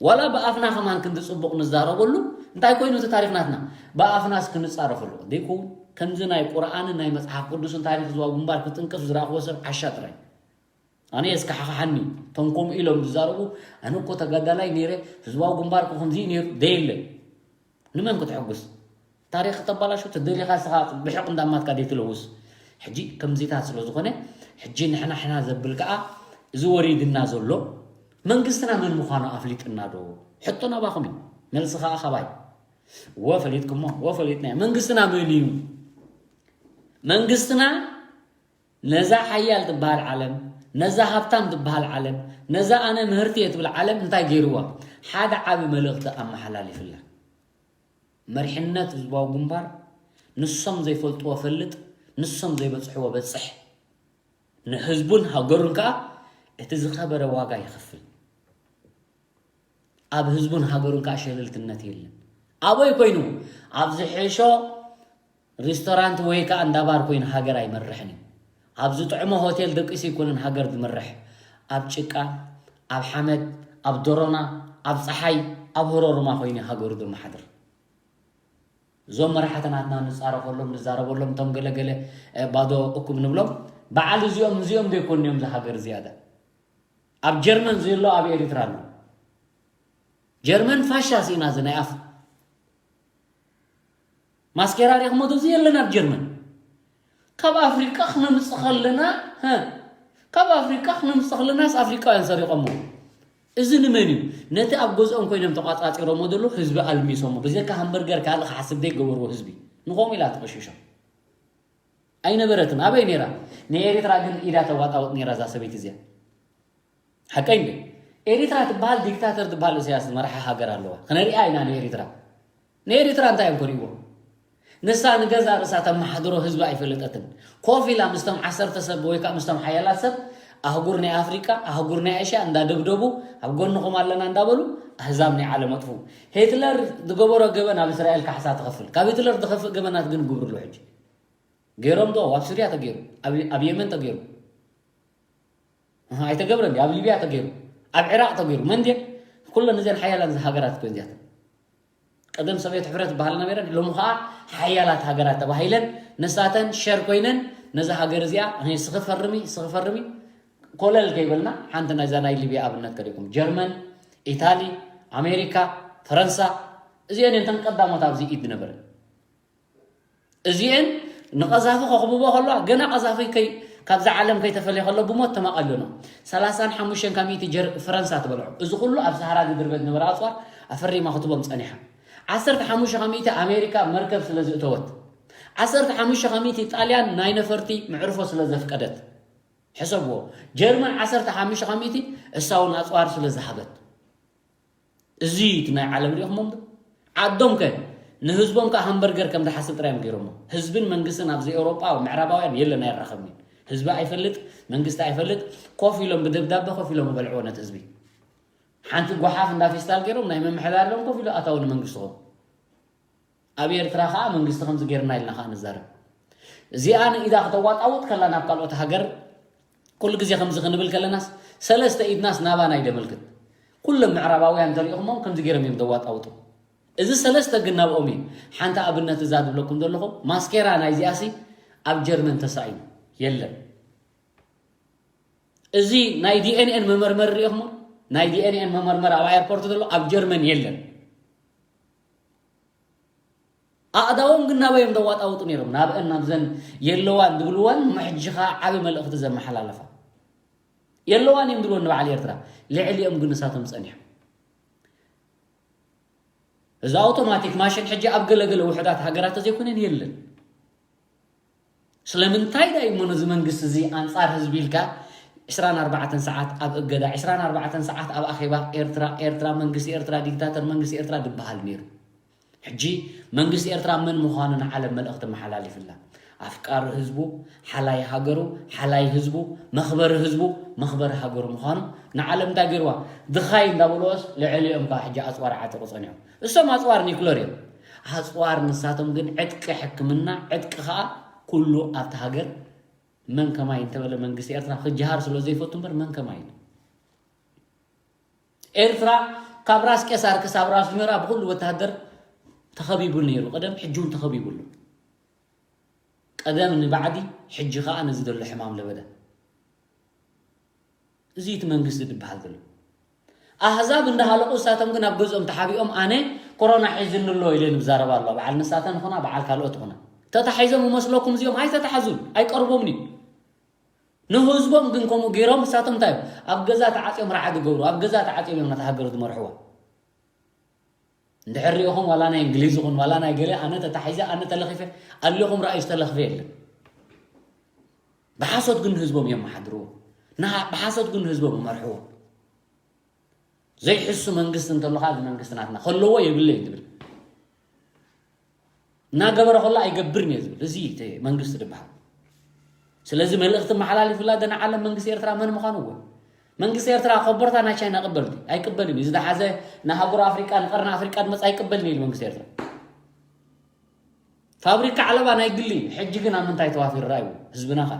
ዋላ ብኣፍና ከማን ክንዲ ጽቡቕ ንዛረበሉ እንታይ ኮይኑ እቲ ታሪኽ ናትና? ብኣፍናስ ክንጻረፈሉ ዘይከውን? ከምዚ ናይ ቁርኣንን ናይ መጽሓፍ ቅዱስን ታሪኽ ዝዋ ግንባር ክትንቅፍ ዝረኣኽዎ ሰብ ዓሻ ጥራይ። ኣነ የስካሕክሓኒ። እቶም ከምኡ ኢሎም ዝዛረቡ፣ ኣነ እኮ ተጋዳላይ ነይረ፣ ህዝባዊ ግንባር እኮ ከምዚ እዩ ነይሩ፣ ደየለ። ንመን ክትሕጉስ? ታሪኽ ክተባላሹ ተደሊኻ ንስኻ ብሕቕ እንዳማትካ ደይትለውስ። ሕጂ ከምዚታት ስለ ዝኾነ፣ ሕጂ ንሕና ሕና ዘብል ከኣ እዚ ወሪድና ዘሎ መንግስትና መን ምዃኑ ኣፍሊጥና ዶ? ሕቶ ናባኹም እዩ። መልሲ ከኣ ካባይ። ወ ፈሊጥኩሞ፣ ወ ፈሊጥናዮ። መንግስትና መን እዩ? መንግስትና ነዛ ሓያል ትበሃል ዓለም፣ ነዛ ሃብታም ትበሃል ዓለም፣ ነዛ ኣነ ምህርቲ እየ ትብል ዓለም እንታይ ገይርዋ? ሓደ ዓቢ መልእኽቲ ኣመሓላሊፍላ። መሪሕነት ህዝባዊ ግንባር ንሶም ዘይፈልጥዎ ፈልጥ፣ ንሶም ዘይበጽሕዎ በጽሕ። ንህዝቡን ሃገሩን ከኣ እቲ ዝኸበረ ዋጋ ይኸፍል። ኣብ ህዝቡን ሃገሩን ከኣ ሸለልትነት የለን። ኣበይ ኮይኑ? ኣብ ዝሕሾ ሪስቶራንት ወይ ከኣ እንዳ ባር ኮይኑ ሃገር ኣይመርሕን እዩ። ኣብ ዝጥዕሞ ሆቴል ደቂሱ ኣይኮነን ሃገር ዝምርሕ። ኣብ ጭቃ፣ ኣብ ሓመድ፣ ኣብ ደሮና፣ ኣብ ጸሓይ፣ ኣብ ህሮሩማ ኮይኑ ሃገሩ ዘመሓድር። እዞም መራሕቲ ናትና ንጻረፈሎም፣ ንዛረበሎም፣ እቶም ገለገለ፣ እ፣ ባዶ እኩብ ንብሎም፣ በዓል እዚኦም፣ እዚኦም ዘይኮኑ እዮም ዝሃገር ዝያዳ። ኣብ ጀርመን ዘሎ ኣብ ኤሪትራ ኣሎ። ጀርመን ፋሻ ስኢና እዚ ናይ ኣፍ ማስኬራ ሪኢኽሞ ዶ? እዚ የለን ኣብ ጀርመን። ካብ ኣፍሪቃ ክነምጽእ ከለና፣ ሀ፣ ካብ ኣፍሪቃ ክነምጽእ ከለናስ ኣፍሪቃውያን ሰሪቖሞ። እዚ ንመን እዩ? ነቲ ኣብ ገዝኦም ኮይኖም ተቋጻጺሮሞ ዘለዉ ህዝቢ ኣልሚሶሞ። ብዘይካ ሃምበርገር ካልእ ክሓስብ ዘይገበርዎ ህዝቢ። ንኸምኡ ኢላ ተቐሽሾም። ኣይነበረትን። ኣበይ ነይራ? ንኤሪትራ ግን ኢዳ ተዋጣውጥ ነይራ እዛ ሰበይቲ እዚኣ። ሓቀይ እንዴ? ኤሪትራ ትበሃል ዲክታተር ትበሃል ኢሳያስ ዝመርሓ ሃገር ኣለዋ። ክነሪኣ ኢና ንኤሪትራ። ንኤሪትራ እንታይ እዮም ክሪእዎ? ንሳ ንገዛ ርእሳ ተመሓድሮ ህዝቢ ኣይፈለጠትን። ኮፍ ኢላ ምስቶም ዓሰርተ ሰብ ወይ ከዓ ምስቶም ሓያላት ሰብ ኣህጉር ናይ ኣፍሪቃ፣ ኣህጉር ናይ ኤሽያ እንዳደብደቡ ኣብ ጎንኹም ኣለና እንዳበሉ ኣህዛብ ናይ ዓለም ኣጥፍኡ። ሂትለር ዝገበሮ ገበን ኣብ እስራኤል ካሕሳ ትኸፍል። ካብ ሂትለር ዝኸፍእ ገበናት ግን ግብሩ ኣሎ ሕጂ። ገይሮም ዶ? ኣብ ሱርያ ተገይሩ፣ ኣብ፣ ኣብ የመን ተገይሩ። ኣሃ፣ ኣይተገብረን ድዩ? ኣብ ሊብያ ተገይሩ፣ ኣብ ዒራቕ ተገይሩ። መን ድየን? ኩለን እዘን ሓያላን ሃገራት እኮ እዚኣተን። ቀደም ሰብየት ሕብረት ዝበሃል ነበረን፣ ሎሚ ኸዓ ሓያላት ሃገራት ተባሂለን፣ ንሳተን ሸር ኮይነን ነዛ ሃገር እዚኣ፣ "እህ፣ ስኺ ፈርሚ፣ ስኺ ፈርሚ" ኮለል ከይበልና፣ ሓንቲ ናይዛ ናይ ሊብያ ኣብነት ከሪእኩም። ጀርመን፣ ኢታሊ፣ ኣሜሪካ፣ ፈረንሳ፣ እዚአን እየን እተን ቀዳሞት ኣብዚ ኢድ ዝነበረ። እዚአን ንቐዛፊ ከኽብቦ ከለዋ፣ ገና ቀዛፊ ከይ-፣ ካብዛ ዓለም ከይተፈልየ ከሎ ብሞት ተማቐሉ ነው። ሰላሳን ሓሙሽተን ካብ ሚእቲ ጀር-፣ ፈረንሳ ትበልዖ። እዚ ኩሉ ኣብ ሰሃራ ዝድርበ ዝነበረ ኣጽዋር ኣፈሪማ ክትቦም ጸኒሓ። ዓሰርተ ሓሙሽተ ካብ ሚእቲ ኣሜሪካ መርከብ ስለ ዝእተወት፣ ዓሰርተ ሓሙሽተ ካብ ሚእቲ ጣልያን ናይ ነፈርቲ መዕርፎ ስለ ዘፍቀደት። ሕሰብዎ፣ ጀርመን ዓሰርተ ሓሙሽተ ካብ ሚእቲ እሳ እውን ኣጽዋር ስለ ዝሃበት። እዚ እቲ ናይ ዓለም ሪኢኹሞም ዶ? ዓዶም ከ ንህዝቦም ከ ሃምበርገር ከም ዝሓስብ ጥራይ እዮም ገይሮሞ። ህዝብን መንግስትን ኣብዚ ኤውሮጳ ምዕራባውያን የለን ኣይራኸብን። ህዝቢ ኣይፈልጥ፣ መንግስቲ ኣይፈልጥ፣ ኮፍ ኢሎም ብደብዳበ ኮፍ ኢሎም ይበልዕዎ ነቲ ህዝቢ። ሓንቲ ጓሓፍ እንዳ ፌስታል ገይሮም ናይ ምምሕዳር ኢሎም ኮፍ ኢሉ ኣታዊ ንመንግስቲ ኾኑ። ኣብ ኤርትራ ኸዓ መንግስቲ ከምዚ ገይርና ኢልና ኸዓ ንዛረብ። እዚኣ ንኢዳ ከተዋጣውጥ ከላ ናብ ካልኦት ሃገር ኩሉ ግዜ ከምዚ ክንብል ከለናስ ሰለስተ ኢድናስ ናባና እዩ ደመልክት። ኩሎም ምዕራባውያን እንተሪኢኹሞም ከምዚ ገይሮም እዮም ዘዋጣውጡ። እዚ ሰለስተ ግን ናብኦም እዩ። ሓንቲ ኣብነት እዛ ዝብለኩም ዘለኹ ማስኬራ ናይዚኣሲ ኣብ ጀርመን ተሳኢኑ የለን። እዚ ናይ ዲ ኤን ኤን መመርመሪ ሪኢኹሞ? ናይ ዲ ኤን ኤን መመርመሪ ኣብ ኣየርፖርት ዘሎ ኣብ ጀርመን የለን። ኣእዳዎም ግን ናበይ እዮም ዘዋጣውጡ ነይሮም? ናብአን ናብዘን የለዋን ዝብልወን፣ እሞ ሕጂ ኸዓ ዓቢ መልእኽቲ ዘመሓላለፋ። የለዋን እዮም ዝብልወን ንበዓል ኤርትራ። ልዕሊኦም ግን ንሳቶም ጸኒሖም። እዚ ኣውቶማቲክ ማሽን ሕጂ ኣብ ገለገለ ውሕዳት ሃገራት ተዘይኮነን የለን። ስለምንታይ ዳ እሞ ነዚ መንግስቲ እዚ ኣንጻር ህዝቢ ኢልካ ዕስራን ኣርባዕተን ሰዓት ኣብ እገዳ፣ ዕስራን ኣርባዕተን ሰዓት ኣብ ኣኼባ ኤርትራ፣ ኤርትራ መንግስቲ ኤርትራ ዲክታተር መንግስቲ ኤርትራ ድበሃል ነይሩ? ሕጂ መንግስቲ ኤርትራ መን ምዃኑ ንዓለም መልእኽቲ መሓላሊፍላ። ኣፍቃሪ ህዝቡ፣ ሓላይ ሃገሩ፣ ሓላይ ህዝቡ፣ መኽበሪ ህዝቡ፣ መኽበሪ ሃገሩ ምዃኑ ንዓለም እንታይ ገይርዋ? ድኻይ እንዳበልዎስ ልዕሊኦም ከዓ ሕጂ ኣፅዋር ዓጢቑ ጸኒሑ። እሶም ኣፅዋር ኒክለር እዮም። ኣፅዋር ንሳቶም ግን ዕጥቂ ሕክምና፣ ዕጥቂ ከዓ ኩሉ ኣብቲ ሃገር መን ከማይ እንተበለ መንግስቲ ኤርትራ ክጀሃር ስለ ዘይፈቱ እምበር መን ከማይ እዩ። ኤርትራ ካብ ራስ ቄሳር ክሳብ ራስ ሑመራ ብኩሉ ወተሃደር ተኸቢቡ ነይሩ። ቀደም ሕጂ እውን ተኸቢቡ ኣሎ። ቀደም ንባዕዲ፣ ሕጂ ኸኣ ነዚ ዘሎ ሕማም ለበዳ። እዚ እቲ መንግስቲ ዝበሃል ዘሎ። ኣህዛብ እንዳሃለቑ እሳቶም ግን ኣብ ገዝኦም ተሓቢኦም ኣነ ኮሮና ሒዝኒ ኣሎ ኢለን ይዛረባ ኣለዋ። በዓል ንሳተን ኹና በዓል ካልኦት ኹና ተታሒዞም ይመስለኩም? እዚኦም ኣይተታሓዙን፣ ኣይቀርቦምን እዩ። ንህዝቦም ግን ከምኡ ገይሮም እሳቶም እንታይ እዮም? ኣብ ገዛ ተዓፅዮም ራዕዲ ገብሩ፣ ኣብ ገዛ ተዓፅዮም እዮም ነታ ሃገር ዝመርሕዋ። እንድሕር ሪኢኹም ዋላ ናይ እንግሊዝ ይኹን ዋላ ናይ ገለ ኣነ ተታሒዘ ኣነ ተለኺፈ ኣለኹም ራእዩ ዝተለኽፈ የለን። ብሓሶት ግን ህዝቦም የመሓድርዎ። ንሃ- ብሓሶት ግን ህዝቦም ይመርሕዎ። ዘይሕሱ መንግስቲ እንተሎ ከዓ እዚ መንግስቲ ናትና ከለዎ የብለይ ትብል። እናገበረ ከሎ ኣይገብርን እየ ዝብል እዚ እቲ መንግስቲ ዝበሃል። ስለዚ መልእኽቲ መሓላሊፉላ ደን ዓለም መንግስቲ ኤርትራ መን ምዃኑ እውን መንግስቲ ኤርትራ ኮቦርታ ናይ ቻይና ቅበልቲ ኣይቅበልን እዩ። ዝደሓዘ ንሃገሩ ኣፍሪቃ ንቀርኒ ኣፍሪቃ ድመፅ ኣይቅበልን እዩ መንግስቲ ኤርትራ። ፋብሪካ ዓለባ ናይ ግሊ እዩ። ሕጂ ግን ኣብ ምንታይ ተዋፊሩ ራእዩ ህዝብና ኸ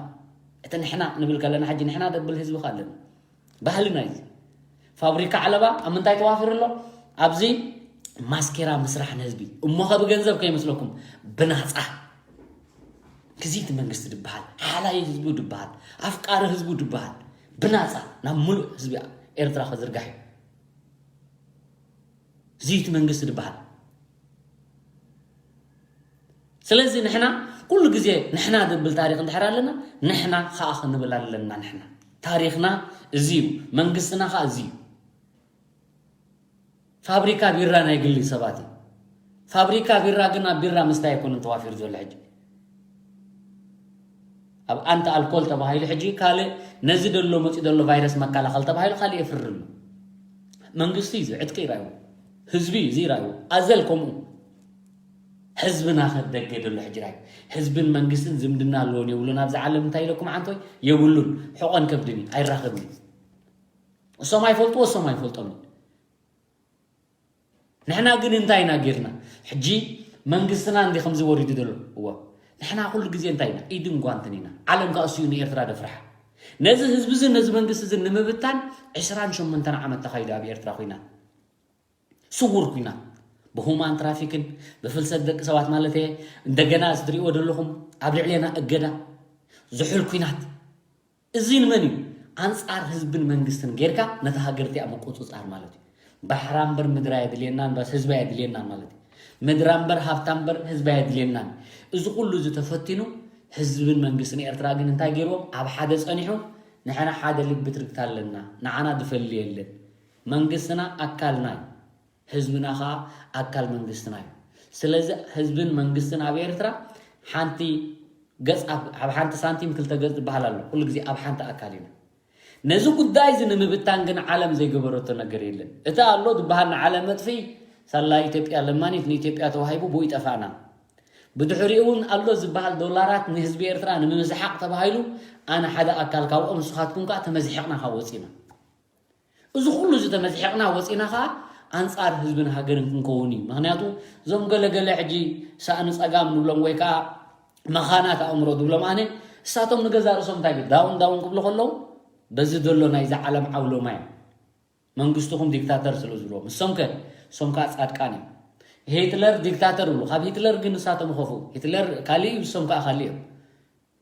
እቲ ንሕና ንብል ከለና ሕጂ ንሕና ደብል ህዝቢ ኸ ኣለና ባህልና እዩ። ፋብሪካ ዓለባ ኣብ ምንታይ ተዋፊሩ ኣሎ? ኣብዚ ማስኬራ ምስራሕ ንህዝቢ እሞ ኸ ብገንዘብ ከይመስለኩም ብናፃ ክዚቲ መንግስቲ ድበሃል ሓላይ ህዝቡ ድበሃል ኣፍቃሪ ህዝቡ ድበሃል ብናፃ ናብ ሙሉእ ህዝቢ ኤርትራ ከዝርጋሕ እዩ። እዚ እቲ መንግስቲ ዝበሃል። ስለዚ ንሕና ኩሉ ግዜ ንሕና ዝብል ታሪክ እንድሕር ኣለና ንሕና ከዓ ክንብል ኣለና። ንሕና ታሪክና እዚ እዩ፣ መንግስትና ከዓ እዚ እዩ። ፋብሪካ ቢራ ናይ ግሊ ሰባት እዩ። ፋብሪካ ቢራ ግን ኣብ ቢራ ምስታይ ኣይኮነን ተዋፊሩ ዘሎ ሕጂ። ኣብ ኣንቲ ኣልኮል ተባሂሉ ሕጂ ካልእ ነዚ ደሎ መፂኡ ደሎ ቫይረስ መከላኸል ተባሂሉ ካልእ የፍሪ ኣሎ። መንግስቲ እዩ እዚ ዕጥቂ ይራዩ፣ ህዝቢ እዩ እዚ ይራዩ። ኣዘል ከምኡ ህዝብና ከደገ ደሎ ሕጂ ራዩ። ህዝብን መንግስትን ዝምድና ኣለዎን የብሉን ኣብዚ ዓለም እንታይ ኢለኩም ዓንቶይ የብሉን። ሕቆን ከብድን እዩ ኣይራኸብን እዩ። እሶም ኣይፈልጥዎ እሶም ኣይፈልጦም እዩ። ንሕና ግን እንታይ ኢና ጌርና? ሕጂ መንግስትና እንዲ ከምዚ ወሪዱ ዘሎ እዎ። ንሕና ኩሉ ግዜ እንታይ ኢና? ኢድን ጓንትን ኢና። ዓለም ከዓ እሱ እዩ ንኤርትራ ደፍርሓ። ነዚ ህዝቢ እዚ ነዚ መንግስቲ እዚ ንምብታን ዕስራን ሸሞንተን ዓመት ተኻይዱ ኣብ ኤርትራ ኩናት። ስውር ኩናት ብሁማን ትራፊክን ብፍልሰት ደቂ ሰባት ማለት እየ። እንደገና እዚ ትሪእዎ ዘለኹም ኣብ ልዕሌና እገዳ ዝሑል ኩናት እዚ ንመን እዩ? ኣንጻር ህዝብን መንግስትን ጌርካ ነታ ሃገር እቲኣ ምቁጽጻር ማለት እዩ። ባሕራ እምበር ምድራ የድልየናን ባስ ህዝባ የድልየናን ማለት እዩ። ምድራ እምበር ሃብታ እምበር ህዝባ የድልየናን። እዚ ኩሉ እዚ ተፈቲኑ ህዝብን መንግስትን ኤርትራ ግን እንታይ ገይርዎም? ኣብ ሓደ ጸኒሑ ንሕና ሓደ ልቢ ትርግታ ኣለና፣ ንዓና ዝፈሊ የለን። መንግስትና ኣካልና እዩ። ህዝብና ኸዓ ኣካል መንግስትና እዩ። ስለዚ ህዝብን መንግስትን ኣብ ኤርትራ ሓንቲ ገጽ ኣብ ኣብ ሓንቲ ሳንቲም ክልተ ገጽ ዝበሃል ኣሎ። ኩሉ ግዜ ኣብ ሓንቲ ኣካል ኢና። ነዚ ጉዳይ እዚ ንምብታን ግን ዓለም ዘይገበረቶ ነገር የለን። እቲ ኣሎ ዝበሃል ንዓለም መጥፍኢ ሳላ ኢትዮጵያ ለማኒት ንኢትዮጵያ ተዋሂቡ ብኡ ይጠፋእና። ብድሕሪኡ እውን ኣሎ ዝበሃል ዶላራት ንህዝቢ ኤርትራ ንምምስሓቕ ተባሂሉ ኣነ ሓደ ኣካል ካብኦም ንስኻትኩም ከዓ ተመዝሒቕና ካብ ወፂና። እዚ ኩሉ እዚ ተመዝሒቕና ወፂና ከዓ ኣንፃር ህዝብን ሃገርን ክንከውን እዩ። ምክንያቱ እዞም ገለገለ ሕጂ ሳእኒ ፀጋም ንብሎም ወይ ከዓ መኻናት ኣእምሮ ዝብሎም ኣነ እሳቶም ንገዛ ርእሶም እንታይ ዳውን ዳውን ክብሉ ከለዉ በዚ ዘሎ ናይዚ ዓለም ዓውሎማ እዮም። መንግስትኹም ዲክታተር ስለ ዝብልዎም እሶም ከ እሶም ከዓ ፃድቃን እዮም። ሂትለር ዲክታተር ይብሉ። ካብ ሂትለር ግን ንሳቶም ይኸፍኡ። ሂትለር ካሊእ እዩ፣ እሶም ከዓ ካሊእ እዮም።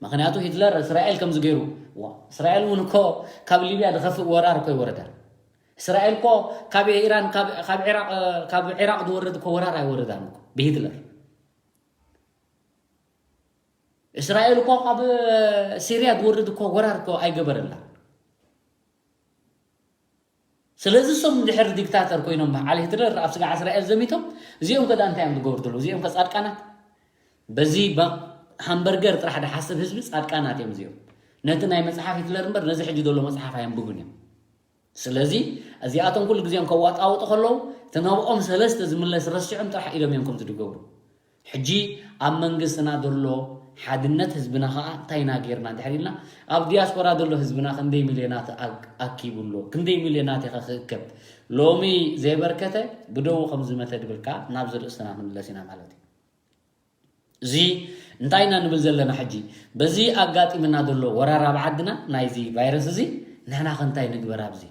ምክንያቱ ሂትለር እስራኤል ከምዚ ገይሩ ዋ እስራኤል እውን እኮ ካብ ሊብያ ዝኸፍእ ወራር እኮ ይወረዳ። እስራኤል እኮ ካብ ኢራን ካብ ካብ ዒራቅ ካብ ዒራቅ ዝወርድ እኮ ወራር ኣይወረዳን እኮ ብሂትለር። እስራኤል እኮ ካብ ሲርያ ዝወርድ እኮ ወራር እኮ ኣይገበረላ። ስለዚ እሶም እንድሕር ዲክታተር ኮይኖም በዓል ሂትለር ኣብ ስጋዕ እስራኤል ዘሚቶም፣ እዚኦም ከ እንታይ እዮም ዝገብሩ ዘለዉ? እዚኦም ከ ጻድቃናት? በዚ ሃምበርገር ጥራሕ ድሓስብ ህዝቢ ጻድቃናት እዮም እዚኦም። ነቲ ናይ መጽሓፍ ሂትለር እምበር ነዚ ሕጂ ዘሎ መጽሓፍ ኣየንብቡን እዮም። ስለዚ እዚኣቶም ኩሉ ግዜም ከዋጣውጡ ከለዉ እቲ ናብኦም ሰለስተ ዝምለስ ረሲዖም ጥራሕ ኢሎም እዮም ከምዚ ዝገብሩ። ሕጂ ኣብ መንግስትና ዘሎ ሓድነት ህዝብና ከዓ እንታይ ኢና ጌርና እንድሕር ኢልና፣ ኣብ ዲያስፖራ ዘሎ ህዝብና ክንደይ ሚልዮናት ኣኪቡ ኣሎ፣ ክንደይ ሚልዮናት ኢኸ ክእከብ፣ ሎሚ ዘይበርከተ ብደዉ ከም ዝመተ ድብል ከዓ ናብዚ ርእስና ክንምለስ ኢና ማለት እዩ። እዚ እንታይ ኢና ንብል ዘለና ሕጂ? በዚ ኣጋጢምና ዘሎ ወራር ኣብ ዓድና ናይዚ ቫይረስ እዚ ንሕና ከ እንታይ ንግበር ኣብዚ?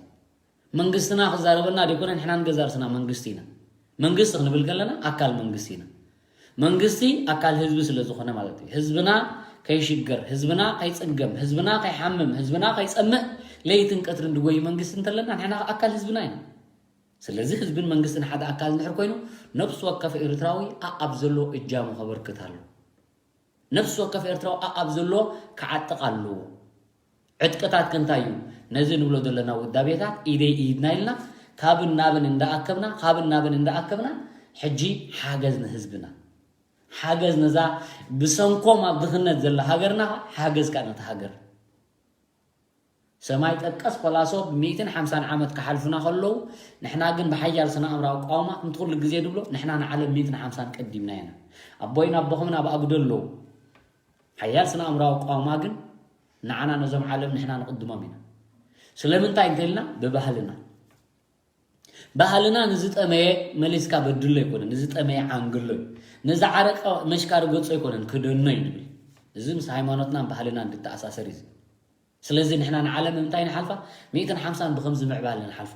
መንግስትና ክዛረበና ደይኮነ ንሕና ንገዛ ርእስና መንግስቲ ኢና። መንግስቲ ክንብል ከለና ኣካል መንግስቲ ኢና። መንግስቲ ኣካል ህዝቢ ስለ ዝኾነ ማለት እዩ። ህዝብና ከይሽገር፣ ህዝብና ከይጽገም፣ ህዝብና ከይሓምም፣ ህዝብና ከይጸምእ ለይትን ቀትርን ድጎይ መንግስቲ እንተለና ንሕና ኣካል ህዝብና ኢና። ስለዚ ህዝብን መንግስትን ሓደ ኣካል እንድሕር ኮይኑ ነብሲ ወከፍ ኤርትራዊ ኣኣብ ዘሎ እጃሙ ከበርክት ኣሎ። ነብሲ ወከፍ ኤርትራዊ ኣኣብ ዘሎ ክዓጥቕ ኣለዎ። ዕጥቅታት ከ እንታይ እዩ? ነዚ ንብሎ ዘለና ውዳቤታት ኢደይ ኢድና ኢልና ካብን ናብን እንዳኣከብና ካብን ናብን እንዳኣከብና ሕጂ ሓገዝ ንህዝብና፣ ሓገዝ ነዛ ብሰንኮም ኣብ ድኽነት ዘላ ሃገርና፣ ሓገዝ ከዓ ነታ ሃገር። ሰማይ ጠቀስ ፈላሶ ብ ሚእትን ሓምሳን ዓመት ክሓልፉና ከለዉ ንሕና ግን ብሓያል ስነ ኣእምራዊ ቃውማ ከምቲ ኩሉ ግዜ ድብሎ ንሕና ንዓለም ሚእትን ሓምሳን ቀዲምና ኢና። ኣቦይን ኣቦኹምን ኣብ ኣጉዶ ኣለዉ። ሓያል ስነ ኣእምራዊ ቃውማ ግን ንዓና ነዞም ዓለም ንሕና ንቕድሞም ኢና። ስለምንታይ እንተልና ብባህልና። ባህልና ንዝጠመየ መሊስካ በድሎ ኣይኮነን፣ ንዝጠመየ ዓንግሎ እዩ። ንዝዓረቀ መሽካሪ ገጾ ኣይኮነን ክደኖ እዩ ንብል። እዚ ምስ ሃይማኖትናን ባህልናን ዝተኣሳሰር እዩ። ስለዚ ንሕና ንዓለም እንታይ ንሓልፋ? ሚእትን ሓምሳን ብኸምዚ ምዕባለ ንሓልፎ።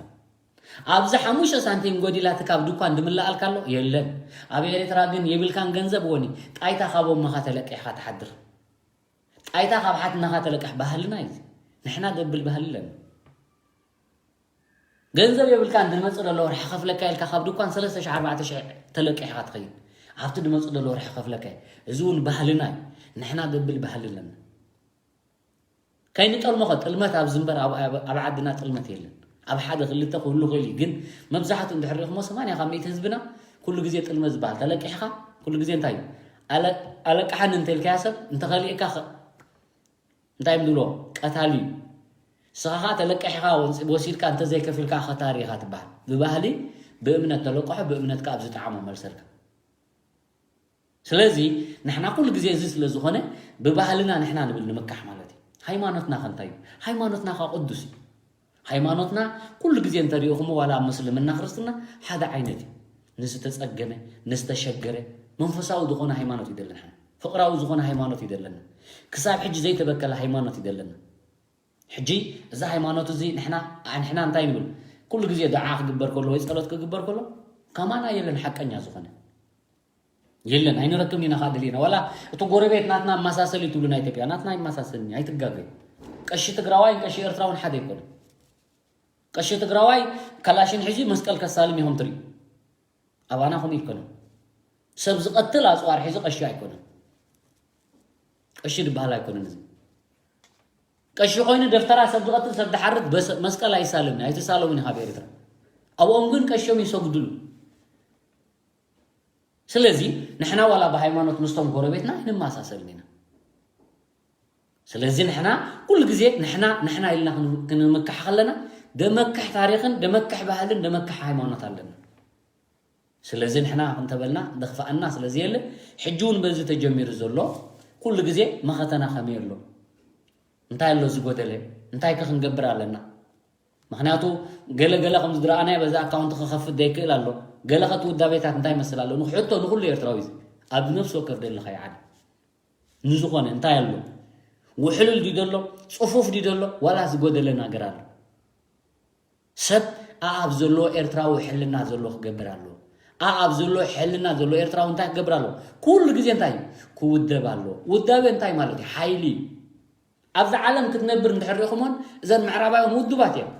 ኣብዚ ሓሙሽተ ሳንቲም ጎዲላትካ ኣብ ድኳን ድምለኣልካ ኣሎ? የለን። ኣብ ኤርትራ ግን የብልካን ገንዘብ ወኒ ጣይታ ካብ ኣቦኻ ተለቂሕካ ትሓድር። ጣይታ ካብ ሓትነኻ ተለቅሕ ባህልና እዩ። ንሕና ደብል ባህሊ ኣለና። ገንዘብ የብልካን ድመጽእ ዘሎ ወርሒ ከፍለካ ኢልካ ካብ ድኳን ሰለስተ ሽሕ ኣርባዕተ ሽሕ ተለቂሕካ ትኸይድ። ኣብቲ ድመጽእ ዘሎ ወርሒ ከፍለካ እዩ። እዚ እውን ባህልና እዩ። ንሕና ደብል ባህሊ ኣለና። ከይንጠልሞኸ ጥልመት ኣብዚ እምበር ኣብ ዓድና ጥልመት የለን። ኣብ ሓደ ክልተ ክህሉ ክእል እዩ፣ ግን መብዛሕትኡ እንድሕር ሪእኹሞ ሰማንያ ካብ ሚእቲ ህዝብና ኩሉ ግዜ ጥልመት ዝበሃል ተለቂሕካ ኩሉ ግዜ እንታይ እዩ? ኣለቅሓኒ እንተልካያ ሰብ እንተኸሊእካ እንታይ እዮም ዝብሎ? ቀታሊ እዩ። ንስኻ ከዓ ተለቂሕኻ ወሲድካ እንተዘይከፊልካ ከታሪ ኢኻ ትበሃል። ብባህሊ ብእምነት ተለቅሖ ብእምነትካ ኣብ ዝጠዓሞ መልሰልካ። ስለዚ ንሕና ኩሉ ግዜ እዚ ስለ ዝኾነ ብባህልና ንሕና ንብል ንምካሕ ማለት እዩ። ሃይማኖትና ከ እንታይ እዩ? ሃይማኖትና ከ ቅዱስ እዩ። ሃይማኖትና ኩሉ ግዜ እንተሪእኹሞ ዋላ ኣብ ምስልምና ክርስትና ሓደ ዓይነት እዩ። ንዝተጸገመ ንዝተሸገረ መንፈሳዊ ዝኾነ ሃይማኖት እዩ ዘለና። ፍቕራዊ ዝኾነ ሃይማኖት እዩ ዘለና። ክሳብ ሕጂ ዘይተበከለ ሃይማኖት እዩ ዘለና። ሕጂ እዚ ሃይማኖት እዚ ንሕና ንሕና እንታይ ንብል? ኩሉ ግዜ ዱዓ ክግበር ከሎ ወይ ጸሎት ክግበር ከሎ ከማና የለን ሓቀኛ ዝኾነ የለን። ኣይንረክብን ኢና ከዓ ደሊና ዋላ እቲ ጎረቤት ናትና ኣመሳሰል እዩ ትብሉ ናይ ኢትዮጵያ ናትና ይመሳሰልኒ ኣይትጋገዩ። ቀሺ ትግራዋይን ቀሺ ኤርትራውን ሓደ ኣይኮነ። ቀሺ ትግራዋይ ካላሽን ሒዙ መስቀል ከሳልም ኢኹም ትርኢ። ኣባና ከምኡ ኣይኮነን። ሰብ ዝቐትል ኣፅዋር ሒዙ ቀሺ ኣይኮነን። ቀሺ ዝበሃል ኣይኮነን እዚ። ቀሺ ኮይኑ ደፍተራ ሰብ ዝቐትል ሰብ ዝሓርድ መስቀል ኣይሳለምን ኣይተሳለሙን ካብ ኤርትራ። ኣብኦም ግን ቀሺ እዮም ይሰግድሉ። ስለዚ ንሕና ዋላ ብሃይማኖት ምስቶም ጎረቤትና ኣይንመሳሰልን ኢና። ስለዚ ንሕና ኩሉ ግዜ ንሕና ንሕና ኢልና ክንምክሕ ከለና ደመክሕ ታሪኽን ደመክሕ ባህልን ደመክሕ ሃይማኖት ኣለና። ስለዚ ንሕና እንተበልና ደኽፍኣና ስለዚ የለ። ሕጂ እውን በዚ ተጀሚሩ ዘሎ ኩሉ ግዜ መኸተና ከመይ ኣሎ? እንታይ ኣሎ ዝጎደለ? እንታይ ከ ክንገብር ኣለና? ምክንያቱ ገለ ገለ ከም ዝረኣናዮ በዚ ኣካውንት ክኸፍት ዘይክእል ኣሎ። ገለ ከ እቲ ውዳቤታት እንታይ ይመስል ኣሎ? ንሕቶ ንኩሉ ኤርትራዊ እዚ ኣብ ነፍሲ ወከፍ ደለኻ ይዓል ንዝኾነ እንታይ ኣሎ? ውሕሉል ድዩ ዘሎ? ጽፉፍ ድዩ ዘሎ? ዋላ ዝጎደለ ነገር ኣሎ? ሰብ ኣኣብ ዘሎ ኤርትራዊ ሕልና ዘሎ ክገብር ኣሎ። ኣኣብ ዘሎ ሕልና ዘሎ ኤርትራዊ እንታይ ክገብር ኣሎ? ኩሉ ግዜ እንታይ ክውደብ ኣሎ? ውዳቤ እንታይ ማለት እዩ? ሓይሊ እዩ። ኣብዚ ዓለም ክትነብር እንድሕር ሪእኹሞን እዘን ምዕራባውያን ውዱባት እዮም።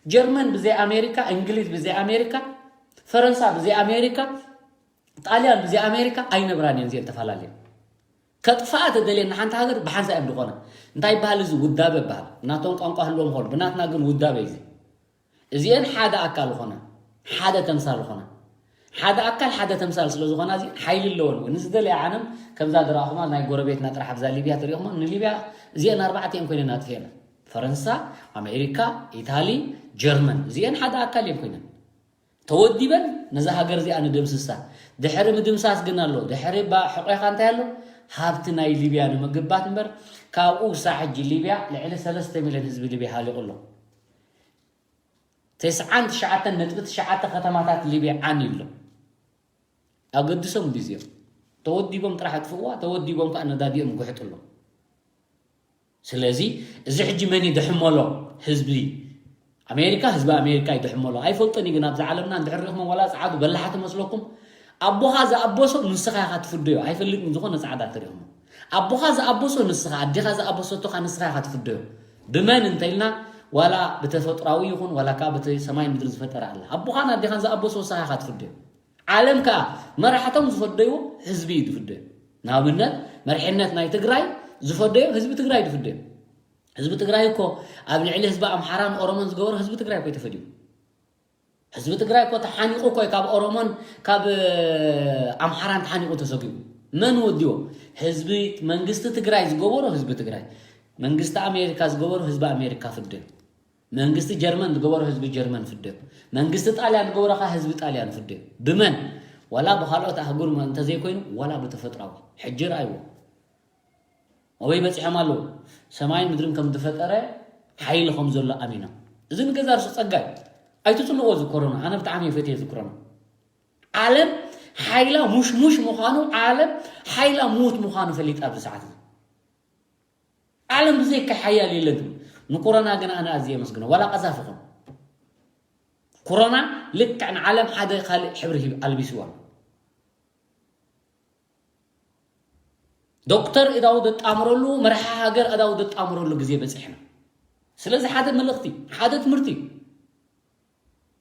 ጀርመን ብዘይ ኣሜሪካ፣ እንግሊዝ ብዘይ ኣሜሪካ፣ ፈረንሳ ብዘይ ኣሜሪካ፣ ጣልያን ብዘይ ኣሜሪካ ኣይነብራን እየን። እዚአን ተፈላለየን ከጥፍኣ ተደልየን ንሓንቲ ሃገር ብሓንሳ እዮም ዝኾነ። እንታይ ይበሃል እዚ? ውዳበ ይበሃል። ናቶም ቋንቋ ህልዎም ኾኑ ብናትና ግን ውዳበ እዩ። እዚአን ሓደ ኣካል ዝኾነ ሓደ ተምሳል ዝኾነ ሓደ ኣካል ሓደ ተምሳል ስለ ዝኾና እዚ ሓይሊ ኣለወን። ንዝደለያ ዓለም ከምዛ ዝረኣኹማ ናይ ጎረቤትና ጥራሕ ኣብዛ ሊብያ ትሪእኹማ ንሊብያ እዚአን ኣርባዕተ እየን ኮይነን ኣጥፊአን። ፈረንሳ፣ ኣሜሪካ፣ ኢታሊ፣ ጀርመን እዚአን ሓደ ኣካል እየን ኮይነን ተወዲበን ነዛ ሃገር እዚኣ ንደምስሳ። ድሕሪ ምድምሳስ ግን ኣሎ ድሕሪ ሕቆኻ እንታይ ኣሎ? ሃብቲ ናይ ሊብያ ንምግባት እምበር። ካብኡ ክሳዕ ሕጂ ሊብያ ልዕሊ ሰለስተ ሚልዮን ህዝቢ ሊብያ ሃሊቑ ኣሎ። ተስዓን ትሽዓተን ነጥቢ ትሽዓተ ከተማታት ሊብያ ዓን ይብሎ ኣገድሶም ድዩ እዚኦም? ተወዲቦም ጥራሕ ኣጥፍእዋ። ተወዲቦም ከዓ ነዳዲኦም ይጉሕጡ ኣለዉ። ስለዚ እዚ ሕጂ መን ይድሕመሎ? ህዝቢ ኣሜሪካ ህዝቢ ኣሜሪካ ይድሕመሎ። ኣይፈልጦን እዩ ግን ኣብዚ ዓለምና እንድሕር ሪእኹም ዋላ ፀዓዱ በላሓ ትመስለኩም። ኣቦኻ ዝኣበሶ ንስኻ ኢኻ ትፍደዮ። ኣይፈልጥን ዝኾነ ፃዕዳ ተሪእኹም ኣቦኻ ዝኣበሶ ንስኻ ኣዴኻ ዝኣበሰቶኻ ንስኻ ኢኻ ትፍደዮ። ብመን እንተኢልና ዋላ ብተፈጥራዊ ይኹን ዋላ ከዓ ብቲ ሰማይ ምድሪ ዝፈጠረ ኣላ ኣቦኻን ኣዴኻን ዝኣበሶ ንስኻ ኢኻ ትፍደዮ። ዓለም ከዓ መራሕቶም ዝፈደይዎ ህዝቢ እዩ ዝፍደዮ። ንኣብነት መርሕነት ናይ ትግራይ ዝፈደዮ ህዝቢ ትግራይ ዝፍደዮ። ህዝቢ ትግራይ እኮ ኣብ ልዕሊ ህዝቢ ኣምሓራን ኦሮሞን ዝገበሮ ህዝቢ ትግራይ እኮ ተፈዲዩ። ህዝቢ ትግራይ እኮ ተሓኒቑ እኮ ካብ ኦሮሞን ካብ ኣምሓራን ተሓኒቑ ተሰጊቡ። መን ወዲዎ? ህዝቢ መንግስቲ ትግራይ ዝገበሮ ህዝቢ ትግራይ፣ መንግስቲ ኣሜሪካ ዝገበሮ ህዝቢ ኣሜሪካ ፍደዮ። መንግስቲ ጀርመን ዝገበሮ ህዝቢ ጀርመን ፍደዮ። መንግስቲ ጣልያን ዝገበሮ ከዓ ህዝቢ ጣልያን ፍደዮ። ብመን? ዋላ ብካልኦት ኣህጉር እንተዘይኮይኑ ዋላ ብተፈጥራዊ። ሕጂ ረኣይዎ። ኣበይ በፂሖም ኣለዉ? ሰማይን ምድርን ከም ዝፈጠረ ሓይሊ ከም ዘሎ ኣሚኖም። እዚ ንገዛ ርሱ ፀጋይ ኣይትፅልዎ እዚ ኮሮና። ኣነ ብጣዕሚ እየ ፈትየ እዚ ኮሮና። ዓለም ሓይላ ሙሽሙሽ ምዃኑ ዓለም ሓይላ ሙት ምዃኑ ፈሊጣ ኣብዚ ሰዓት እዚ። ዓለም ብዘይካ ሓያል የለን። ንኮሮና ግን ኣነ ኣዝየ የመስግኖ። ዋላ ቀዛፊ ኹን ኮሮና ልክዕ ንዓለም ሓደ ካልእ ሕብሪ ሂብ ኣልቢስዋ ኣሎ። ዶክተር እዳው ዘጣምረሉ መርሓ ሃገር እዳው ዘጣምረሉ ግዜ በፂሕና። ስለዚ ሓደ መልእኽቲ ሓደ ትምህርቲ።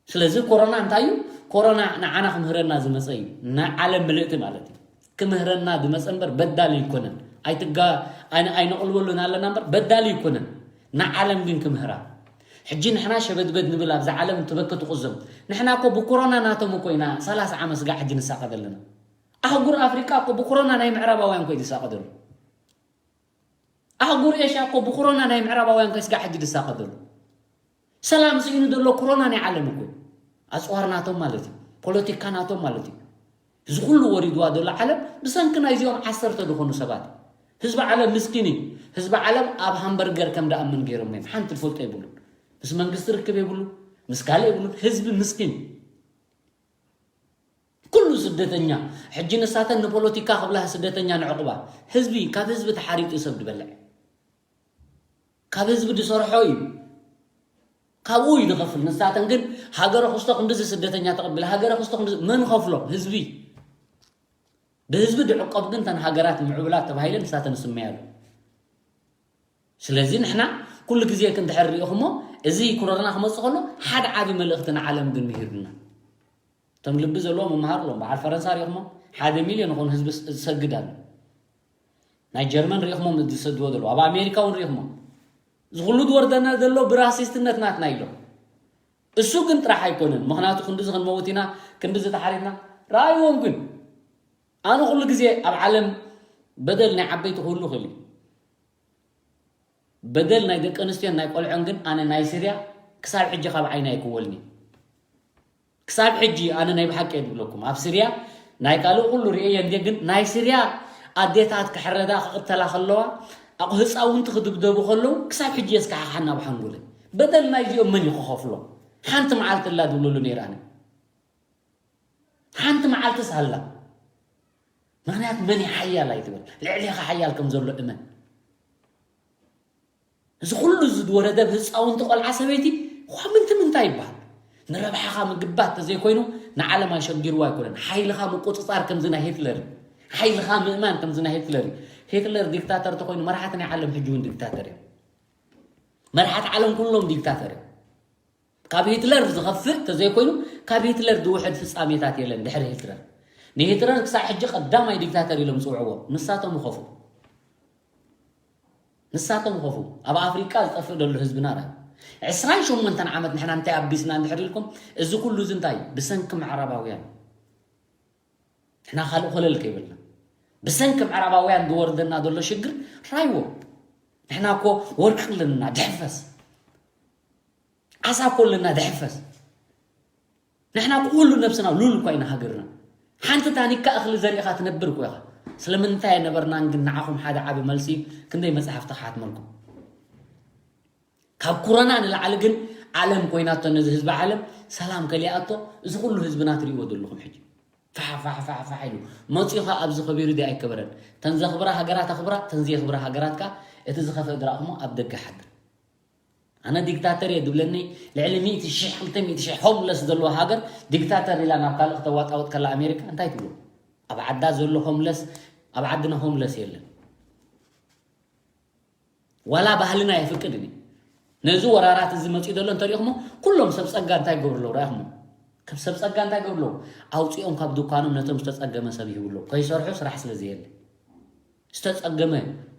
ስለዚ ኮሮና እንታይ እዩ? ኮሮና ንዓና ክምህረና ዝመፀ እዩ። ናይ ዓለም ምልእቲ ማለት እዩ። ክምህረና ዝመፀ እምበር በዳሊ ይኮነን። ኣይትጋ ኣይነቕልበሉን ኣለና እምበር በዳሊ ይኮነን። ንዓለም ግን ክምህራ። ሕጂ ንሕና ሸበድበድ ንብል ኣብዛ ዓለም ትበኪ ትቁዘም። ንሕና እኮ ብኮሮና ናቶም እኮ ኢና ሰላሳ ዓመት ስጋዕ ሕጂ ንሳቐ ዘለና። ኣህጉር ኣፍሪቃ እኮ ብኮሮና ናይ ምዕራባውያን እኮ እዩ ዝሳቐ ዘሎ። ኣህጉር ኤሽያ እኮ ብኮሮና ናይ ምዕራባውያን ከስጋዕ ሕጂ ዝሳቐ ዘሎ። ሰላም ስኢኑ ዘሎ ኮሮና ናይ ዓለም እኮ እዩ። ኣፅዋር ናቶም ማለት እዩ። ፖለቲካ ናቶም ማለት እዩ። እዚ ኩሉ ወሪድዋ ዘሎ ዓለም ብሰንኪ ናይዚኦም ዓሰርተ ዝኾኑ ሰባት። ህዝቢ ዓለም ምስኪን እዩ። ህዝቢ ዓለም ኣብ ሃምበርገር ከም ደኣምን ገይሮም እዮም። ሓንቲ ዝፈልጦ የብሉን። ምስ መንግስቲ ርክብ የብሉ፣ ምስ ካልእ የብሉን። ህዝቢ ምስኪን ኩሉ ስደተኛ ሕጂ ንሳተን ንፖለቲካ ክብላ ስደተኛ ንዕቑባ ህዝቢ ካብ ህዝቢ ተሓሪጡ ሰብ ዝበልዕ ካብ ህዝቢ ዝሰርሖ እዩ ካብኡ እዩ ዝኸፍል ንሳተን ግን ሃገረ ክስቶ ክንድዚ ስደተኛ ተቐቢል ሃገረ ክስቶ ክንድዚ መን ከፍሎ ህዝቢ ብህዝቢ ድዕቆብ ግን ተን ሃገራት ምዕብላት ተባሂለን ንሳተን ስመያሉ ስለዚ ንሕና ኩሉ ግዜ ክንድሕር ሪኢኹሞ እዚ ኮሮና ክመፅእ ከሎ ሓደ ዓብዪ መልእኽቲ ንዓለም ግን ምሂሩና እቶም ልቢ ዘለዎ መምሃር ኣለዎም በዓል ፈረንሳ ሪኢኹሞ ሓደ ሚልዮን ዝኾኑ ህዝቢ ዝሰግድ ኣሎ ናይ ጀርመን ሪኢኹሞ ዝሰድዎ ዘለዉ ኣብ ኣሜሪካ እውን ሪኢኹሞ እዚ ኩሉ ዝወርደና ዘሎ ብራሲስትነት ናትና ኢሎም እሱ ግን ጥራሕ ኣይኮነን ምክንያቱ ክንድዚ ክንመውት ኢና ክንድዚ ተሓሪድና ረኣይዎም ግን ኣነ ኩሉ ግዜ ኣብ ዓለም በደል ናይ ዓበይቲ ክህሉ ክእል እዩ በደል ናይ ደቂ ኣንስትዮን ናይ ቆልዖን ግን ኣነ ናይ ስርያ ክሳብ ሕጂ ካብ ዓይና ኣይክወልኒ ክሳብ ሕጂ ኣነ ናይ ብሓቂ እየ ዝብለኩም ኣብ ስርያ ናይ ካልእ ኩሉ ርእየ እንዴ ግን ናይ ስርያ ኣዴታት ክሕረዳ ክቕተላ ከለዋ ኣቑ ህፃውንቲ ክድብደቡ ከለዉ ክሳብ ሕጂ የስካሕክሓና ኣብ ሓንጎለ በደል ናይዚኦም መን እዩ ክኸፍሎ ሓንቲ መዓልቲ ኣላ ዝብለሉ ነይረ ኣነ ሓንቲ መዓልትስ ኣላ ምክንያት መን ሓያል ኣይትበል ልዕሌኻ ሓያል ከም ዘሎ እመን እዚ ኩሉ ዝወረደ ብህፃውንቲ ቆልዓ ሰበይቲ ኳምንቲ ምንታይ ይበሃል ንረብሓኻ ምግባት ተዘይኮይኑ ንዓለም ኣሸጊርዋ ኣይኮነን ሓይልኻ ምቁፅፃር ከምዚ ናይ ሂትለር ሓይልኻ ምእማን ከምዚ ናይ ሂትለር ሂትለር ዲክታተር ተኮይኑ መራሕቲ ናይ ዓለም ሕጂ እውን ዲክታተር እዮም መራሕቲ ዓለም ኩሎም ዲክታተር እዮም ካብ ሂትለር ዝኸፍእ ተዘይኮይኑ ካብ ሂትለር ዝውሕድ ፍፃሜታት የለን ድሕሪ ሂትለር ንሂትለር ክሳብ ሕጂ ቀዳማይ ዲክታተር ኢሎም ዝፅውዕዎ ንሳቶም ይኸፉ ንሳቶም ይኸፉ ኣብ ኣፍሪቃ ዝጠፍእ ዘሎ ህዝብና ራ ዕስራን ሸሞንተን ዓመት ንሕና እንታይ ኣቢስና እንድሕር ኢልኩም፣ እዚ ኩሉ እዚ እንታይ? ብሰንኪ ምዕራባውያን። ንሕና ካልእ ኮለል ከይበልና። ብሰንኪ ምዕራባውያን ዝወርደና ዘሎ ሽግር ራይዎ። ንሕና እኮ ወርቂ ኣለና፣ ድሕፈስ። ዓሳ እኮ ኣለና፣ ድሕፈስ። ንሕና ኩሉ ነብስና ሉል እኳ ኢና ሃገርና። ሓንቲ ታኒካ እኽሊ ዘሪእኻ ትነብር እኮ ኢኻ። ስለምንታይ ኣይነበርናን ግን ንዓኹም ሓደ ዓቢ መልሲ እዩ። ክንደይ መጽሓፍቲ ክሓትመልኩም። ካብ ኩረና ንላዕሊ ግን ዓለም ኮይናቶ ነዚ ህዝቢ ዓለም ሰላም ከሊኣቶ እዚ ኩሉ ህዝብና ትሪእዎ ዘለኹም ሕጂ። ፋሕ ፋሕ ፋሕ ፋሕ ኢሉ መፂኡ ኸዓ ኣብዚ ከቢሩ ድዩ ኣይከበረን። ተን ዘኽብራ ሃገራት ኣኽብራ፣ ተን ዘየኽብራ ሃገራት ከዓ እቲ ዝኸፍአ ድራእኹሞ ኣብ ደገ ሓድር። ኣነ ዲክታተር እየ ድብለኒ ልዕሊ ሚእቲ ሺሕ ክልተ ሚእቲ ሺሕ ሆምለስ ዘለዎ ሃገር ዲክታተር ኢላ ናብ ካልእ ክተዋጣወጥ ከላ ኣሜሪካ እንታይ ትብሎ? ኣብ ዓዳ ዘሎ ሆምለስ ኣብ ዓድና ሆምለስ የለን። ዋላ ባህልና የፍቅድን እዩ። ነዚ ወራራት እዚ መፂኡ ዘሎ እንተሪእኹሞ ኩሎም ሰብ ፀጋ እንታይ ይገብሩ ኣለዉ ረኣኹሞ? ከም ሰብ ፀጋ እንታይ ይገብሩ ኣለዉ? ኣውፂኦም ካብ ድኳኖም ነቶም ዝተፀገመ ሰብ ይህቡ ኣለዉ። ከይሰርሑ ስራሕ ስለ ዘየለ ዝተፀገመ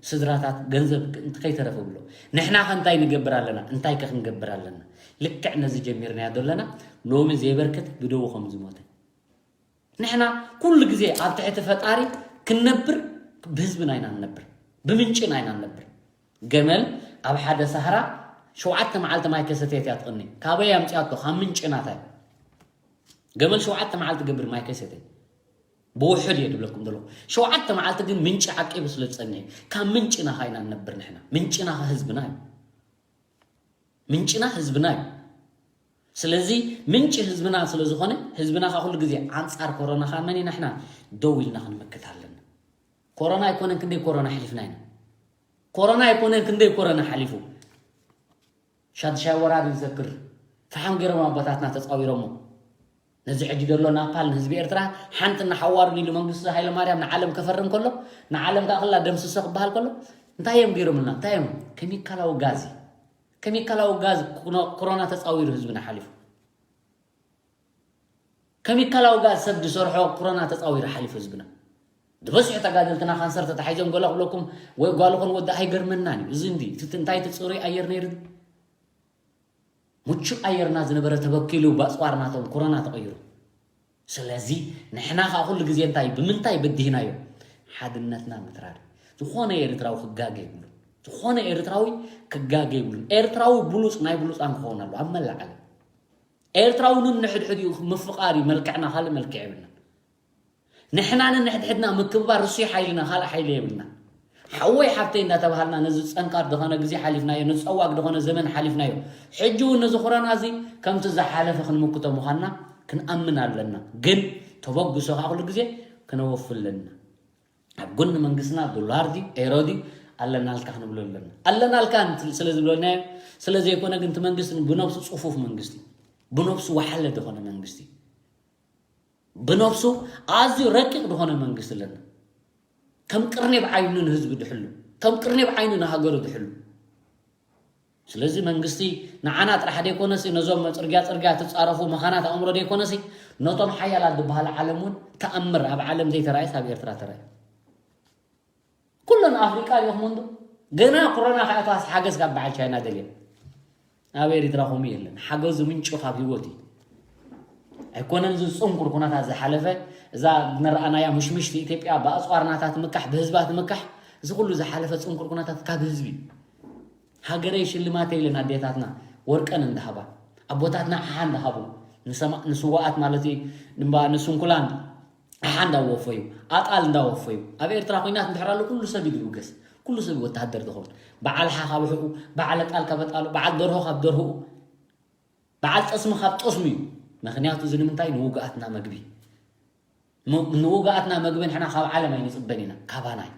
ስድራታት ገንዘብ ከይተረፈ ብሎ ንሕና ከ እንታይ ንገብር ኣለና? እንታይ ከ ክንገብር ኣለና? ልክዕ ነዚ ጀሚርናዮ ዘለና ሎሚ ዘይበርክት ብደዉ ከም ዝሞተ ንሕና ኩሉ ግዜ ኣብ ትሕቲ ፈጣሪ ክንነብር ብህዝብና ኢና ንነብር፣ ብምንጭና ኢና ንነብር። ገመል ኣብ ሓደ ሳህራ ሸውዓተ መዓልቲ ማይ ከሰተየት እያ ትቕኒ። ካበይ ኣምፅኣቶ? ካብ ምንጭ ናታይ። ገመል ሸውዓተ መዓልቲ ገብር ማይ ከይሰተየ ብውሑድ እየ ድብለኩም ዘለኹ። ሸውዓተ መዓልቲ ግን ምንጭ ዓቂቡ ስለ ዝፀንሕ እዩ። ካብ ምንጭና ካ ኢና ንነብር ንሕና። ምንጭና ካ ህዝብና እዩ። ምንጭና ህዝብና እዩ። ስለዚ ምንጭ ህዝብና ስለ ዝኾነ ህዝብና ካ ኩሉ ግዜ ኣንፃር ኮሮና ካ መን ኢና ንሕና ደው ኢልና ክንምክት ኣለና። ኮሮና ኣይኮነን ክንደይ ኮሮና ኣሕሊፍና ኢና። ኮሮና ኣይኮነን ክንደይ ኮሮና ሓሊፉ። ሻድሻይ ወራር ይዘክር። ፈሓም ገይሮም ኣቦታትና ተፃዊሮሞ። ነዚ ሕጂ ዘሎ ናፓል ንህዝቢ ኤርትራ ሓንቲ እናሓዋሩን ኢሉ መንግስቱ ሃይለማርያም ንዓለም ከፈርም ከሎ ንዓለም ከዓ ክላ ደምስሶ ክበሃል ከሎ እንታይ እዮም ገይሮምልና? እንታይ እዮም? ኬሚካላዊ ጋዝ እዩ። ኬሚካላዊ ጋዝ ኩኖ- ኮሮና ተፃዊሩ ህዝብና ሓሊፉ። ኬሚካላዊ ጋዝ ሰብ ዝሰርሖ ኮሮና ተፃዊሩ ሓሊፉ ህዝብና። ዝበዝሑ ተጋደልትና ካንሰር ተታሒዞም ገለ ክብለኩም ወይ ጓል ኾን ወዲ ኣይገርመናን እዩ። እዚ እንዲ እቲ እንታይ እቲ ፅሩይ ኣየር ነይሩ ምቹእ ኣየርና ዝነበረ ተበኪሉ ብኣፅዋር ናቶም ኮሮና ተቐይሩ። ስለዚ ንሕና ከዓ ኩሉ ግዜ እንታይ ብምንታይ በዲህናዮ? ሓድነትና ምትራድ። ዝኾነ ኤርትራዊ ክጋገ ይብሉ። ዝኾነ ኤርትራዊ ክጋገ ይብሉ። ኤርትራዊ ብሉፅ ናይ ብሉፃን ክኸውን ኣሎ ኣብ መላእ ዓለም። ኤርትራዊ ንንሕድሕድ እዩ ምፍቃር እዩ መልክዕና ካልእ መልክዕ የብልና። ንሕና ንንሕድሕድና ምክብባር እሱ ሓይልና ካልእ ሓይሊ የብልና። ሓወይ ሓብተይ እንዳተባሃልና ነዚ ፀንቃር ዝኾነ ግዜ ሓሊፍናዮ፣ ነዚ ፀዋግ ዝኾነ ዘመን ሓሊፍናዮ። ሕጂ እውን ነዚ ኮሮና እዚ ከምቲ ዝሓለፈ ክንምክቶ ምዃንና ክንኣምን ኣለና። ግን ተበግሶ ከዓ ኩሉ ግዜ ክነወፊ ኣለና። ኣብ ጎኒ መንግስትና ዶላር ድዩ ኤሮ ድዩ ኣለናልካ ክንብሎ ኣለና። ኣለናልካ ስለ ዝብለናዮ ስለ ዘይኮነ ግን እቲ መንግስቲ ብነብሱ ፅፉፍ መንግስቲ ብነብሱ ወሓለ ዝኾነ መንግስቲ ብነብሱ ኣዝዩ ረቂቕ ዝኾነ መንግስቲ ኣለና። ከም ቅርኔብ ዓይኑ ንህዝቢ ድሕሉ፣ ከም ቅርኔብ ዓይኑ ንሃገሩ ድሕሉ። ስለዚ መንግስቲ ንዓና ጥራሕ ደይኮነሲ ነዞም ፅርግያ ፅርግያ ትፃረፉ መኻናት ኣእምሮ ደይኮነሲ ነቶም ሓያላት ዝበሃል ዓለም እውን ተኣምር ኣብ ዓለም ዘይተራእየስ ኣብ ኤርትራ ተራእዩ። ኩለን ኣፍሪቃ ሪኦኹሞ እንዶ ገና ኮሮና ከኣተዋስ ሓገዝ ካብ በዓል ቻይና ደልየን። ኣብ ኤርትራ ከምኡ የለን። ሓገዙ ምንጩ ካብ ህይወት እዩ። ኣይኮነን እዚ ጽንኩር ኩነታት ዝሓለፈ እዛ ንረኣናያ ምሽምሽቲ ኢትዮጵያ ብኣጽዋር ናታ ትምካሕ ብህዝባ ትምካሕ እዚ ኩሉ ዝሓለፈ ጽንኩር ኩነታት ካብ ህዝቢ እዩ። ሃገረይ ሽልማተይ ኢለን ኣዴታትና ወርቀን እንዳሃባ ኣቦታትና ሓሓ እንዳሃቡ ንሰማ- ንስዋኣት ማለት እዩ ንባ ንስንኩላን ኣሓ እንዳወፈዩ ኣጣል እንዳወፈዩ ኣብ ኤርትራ ኩናት እንድሕር ኣሎ ኩሉ ሰብ እዩ ዝውገስ ኩሉ ሰብ እዩ ወታሃደር ዝኸውን በዓል ሓ ካብ ሕኡ በዓል ኣጣል ካብ ኣጣሉ በዓል ደርሆ ካብ ደርሆኡ በዓል ጠስሚ ካብ ጠስሙ እዩ ምክንያቱ እዚ ንምንታይ ንውግኣትና መግቢ ም- ንውግኣትና መግቢ ንሕና ካብ ዓለም ኣይንፅበን ኢና ካባና እዩ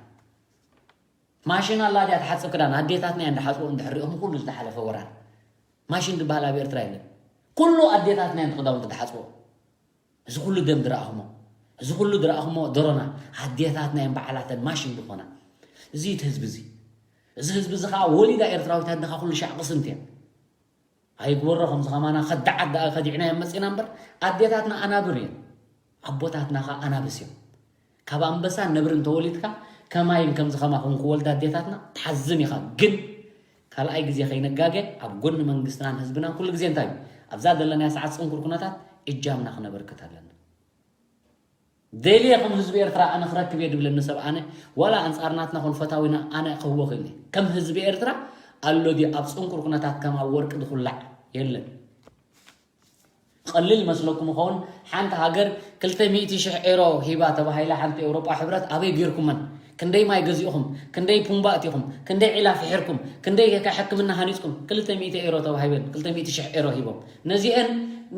ማሽን ኣላ ድያ ትሓፅብ ክዳን ኣዴታትና እየን ዝሓፅቦ እንድሕር ሪኦም ኩሉ ዝተሓለፈ ወራር ማሽን ዝበሃል ኣብ ኤርትራ የለን ኩሉ ኣዴታትና እየን ክዳውንቲ ዝሓፅቦ እዚ ኩሉ ደም ዝረኣኹሞ እዚ ኩሉ ዝረኣኹሞ ደሮና ኣዴታትና እየን በዓላተን ማሽን ዝኾና እዚ እቲ ህዝቢ እዚ እዚ ህዝቢ እዚ ከዓ ወሊዳ ኤርትራዊት ኣድኻ ኩሉ ሻዕ ቅስንቲ እያ ኣይግበሮ ከምዚ ከማና ከዳዓት ደኣ ከዲዕናዮ መፂና እምበር ኣዴታትና ኣናብር እየን ኣቦታትና ከዓ ኣናብስ እዮም ካብ ኣንበሳን ነብርን ተወሊድካ ከማይን ከምዚ ከማኹም ክወልዳ ኣዴታትና ትሓዝን ኢኻ ግን ካልኣይ ግዜ ከይነጋገ ኣብ ጎኒ መንግስትናን ህዝብናን ኩሉ ግዜ እንታይ እዩ? ኣብዛ ዘለናያ ሰዓት ጽንኩር ኩነታት እጃምና ክነበርክት ኣለና። ደልየ ከም ህዝቢ ኤርትራ ኣነ ክረክብ እየ ድብለኒ ሰብ ኣነ ዋላ ኣንጻር ናትና ኮን ፈታዊና ኣነ ክህቦ ክእል እየ። ከም ህዝቢ ኤርትራ ኣሎ ድዩ ኣብ ጽንኩር ኩነታት ከም ኣብ ወርቂ ዝኹላዕ? የለን። ቀሊል መስለኩም ይኸውን። ሓንቲ ሃገር ክልተ ሚእቲ ሽሕ ኤሮ ሂባ ተባሂላ ሓንቲ ኤውሮጳ ሕብረት ኣበይ ጌርኩመን? ክንደይ ማይ ገዚእኹም? ክንደይ ፑምባ ኣቲኹም? ክንደይ ዒላ ፍሒርኩም? ክንደይ ከ ሕክምና ሃኒጽኩም? ክልተ ሚእቲ ኤሮ ተባሂበን ክልተ ሚእቲ ሽሕ ኤሮ ሂቦም ነዚአን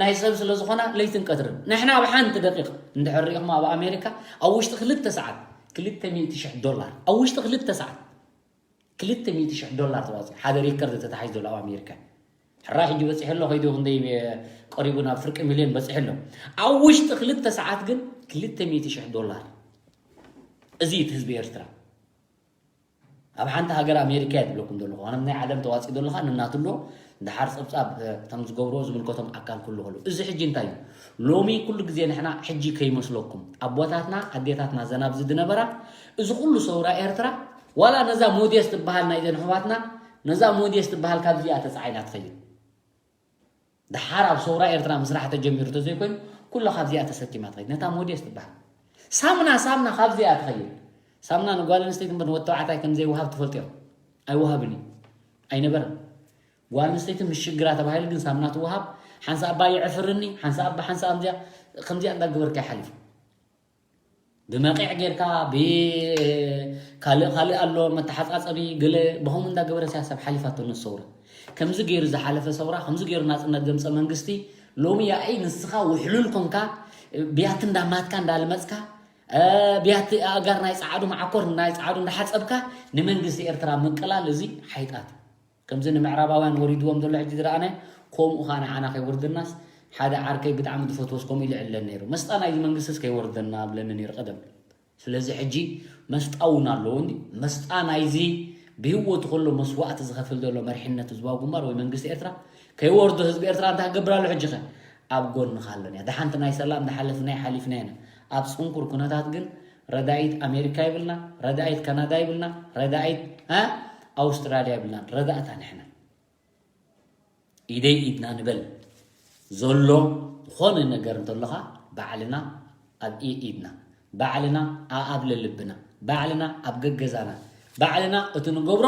ናይ ሰብ ስለ ዝኾና ለይትን ቀትርን ንሕና ኣብ ሓንቲ ደቂቕ እንድሕር ሪኢኹም ኣብ ኣሜሪካ ኣብ ውሽጢ ክልተ ሰዓት ክልተ ሚእቲ ሽሕ ዶላር ኣብ ውሽጢ ክልተ ሰዓት ክልተ ሚእቲ ሽሕ ዶላር ተዋፂ ሓደ ሪከርድ ተታሒዝ ዘሎ ኣብ ኣሜሪካ ሕራይ ሕጂ በፂሑ ኣሎ ከይዱ ክንደይ ቀሪቡ ናብ ፍርቂ ሚልዮን በፂሑ ኣሎ ኣብ ውሽጢ ክልተ ሰዓት ግን ክልተ ሚእቲ ሽሕ ዶላር እዚ እቲ ህዝቢ ኤርትራ ኣብ ሓንቲ ሃገር ኣሜሪካ እየ ትብለኩም ዘለኹ ኣነ ናይ ዓለም ተዋፂ ዘለኻ ንናትሎ ድሓር ፀብፃብ ከም ዝገብሮ ዝምልከቶም ኣካል ኩሉ ከሉ እዚ ሕጂ እንታይ እዩ ሎሚ ኩሉ ግዜ ንሕና ሕጂ ከይመስለኩም ኣቦታትና ኣዴታትና ዘናብዚ ዝነበራ እዚ ኩሉ ሰውራ ኤርትራ ዋላ ነዛ ሞዴስ ትበሃል ናይዘን ኣሕዋትና ነዛ ሞዴስ ትበሃል ካብዚኣ ተፃዒና ትኸይድ ድሓር ኣብ ሰውራ ኤርትራ ምስራሕ ተጀሚሩ ተዘይኮይኑ ኩሉ ካብዚኣ ተሰኪማ ትኸይድ ነታ ሞዴስ ትበሃል ሳምና ሳምና ካብዚኣ ትኸይድ ሳምና ንጓል ኣንስተይቲ እምበር ንወዲ ተባዕታይ ከም ዘይወሃብ ትፈልጡ እዮም ኣይወሃብን እዩ ኣይነበረን ጓል ኣንስተይቲ ምስ ሽግራ ተባሂሉ ግን ሳምና ትወሃብ ሓንሳ ኣባ ይዕፍርኒ ሓንሳ ኣባ ሓንሳ ኣምዚያ ከምዚኣ እንዳገበርካ ይሓልፍ ብመቂዕ ጌርካ ብካልእ ካልእ ኣሎ መተሓፃፀቢ ገለ ብኸምኡ እንዳገበረ ሲያ ሰብ ሓሊፋቶ ነሰውራ ከምዚ ገይሩ ዝሓለፈ ሰውራ ከምዚ ገይሩ ናፅነት ዘምፀ መንግስቲ ሎሚ ያኢ ንስኻ ውሕሉል ኮንካ ብያቲ እንዳማትካ እንዳልመፅካ ብያቲ ኣእጋር ናይ ፀዓዱ መዓኮር ናይ ፀዓዱ እንዳሓፀብካ ንመንግስቲ ኤርትራ ምቅላል እዚ ሓይጣት ከምዚ ንምዕራባውያን ወሪድዎም ዘሎ ሕጂ ዝረኣናዮ ከምኡ ከዓ ንዓና ከይወርደናስ ሓደ ዓርከይ ብጣዕሚ ዝፈትወስ ከምኡ ኢሉ ይዕለን ነይሩ መስጣ ናይዚ መንግስትስ ከይወርደና ብለኒ ነይሩ ቀደም ስለዚ ሕጂ መስጣ እውን ኣለዎ እንዲ መስጣ ናይዚ ብህይወቱ ከሎ መስዋእቲ ዝኸፍል ዘሎ መሪሕነት ህዝባዊ ግንባር ወይ መንግስቲ ኤርትራ ከይወርዶ ህዝቢ ኤርትራ እንታይ ክገብር ኣሎ ሕጂ ኸ ኣብ ጎንኻ ኣለና ድሓንቲ ናይ ሰላም ዝሓለፍናይ ሓሊፍና ኢና ኣብ ፅንኩር ኩነታት ግን ረዳኢት ኣሜሪካ ይብልና ረዳኢት ካናዳ ይብልና ረዳኢት ኣውስትራልያ ይብልና ረዳእታ ንሕና ኢደይ ኢድና ንበል ዘሎ ዝኾነ ነገር እንተሎኻ ባዕልና ኣብ ኢድና ባዕልና ኣኣብ ለልብና ባዕልና ኣብ ገገዛና ባዕልና እቲ ንገብሮ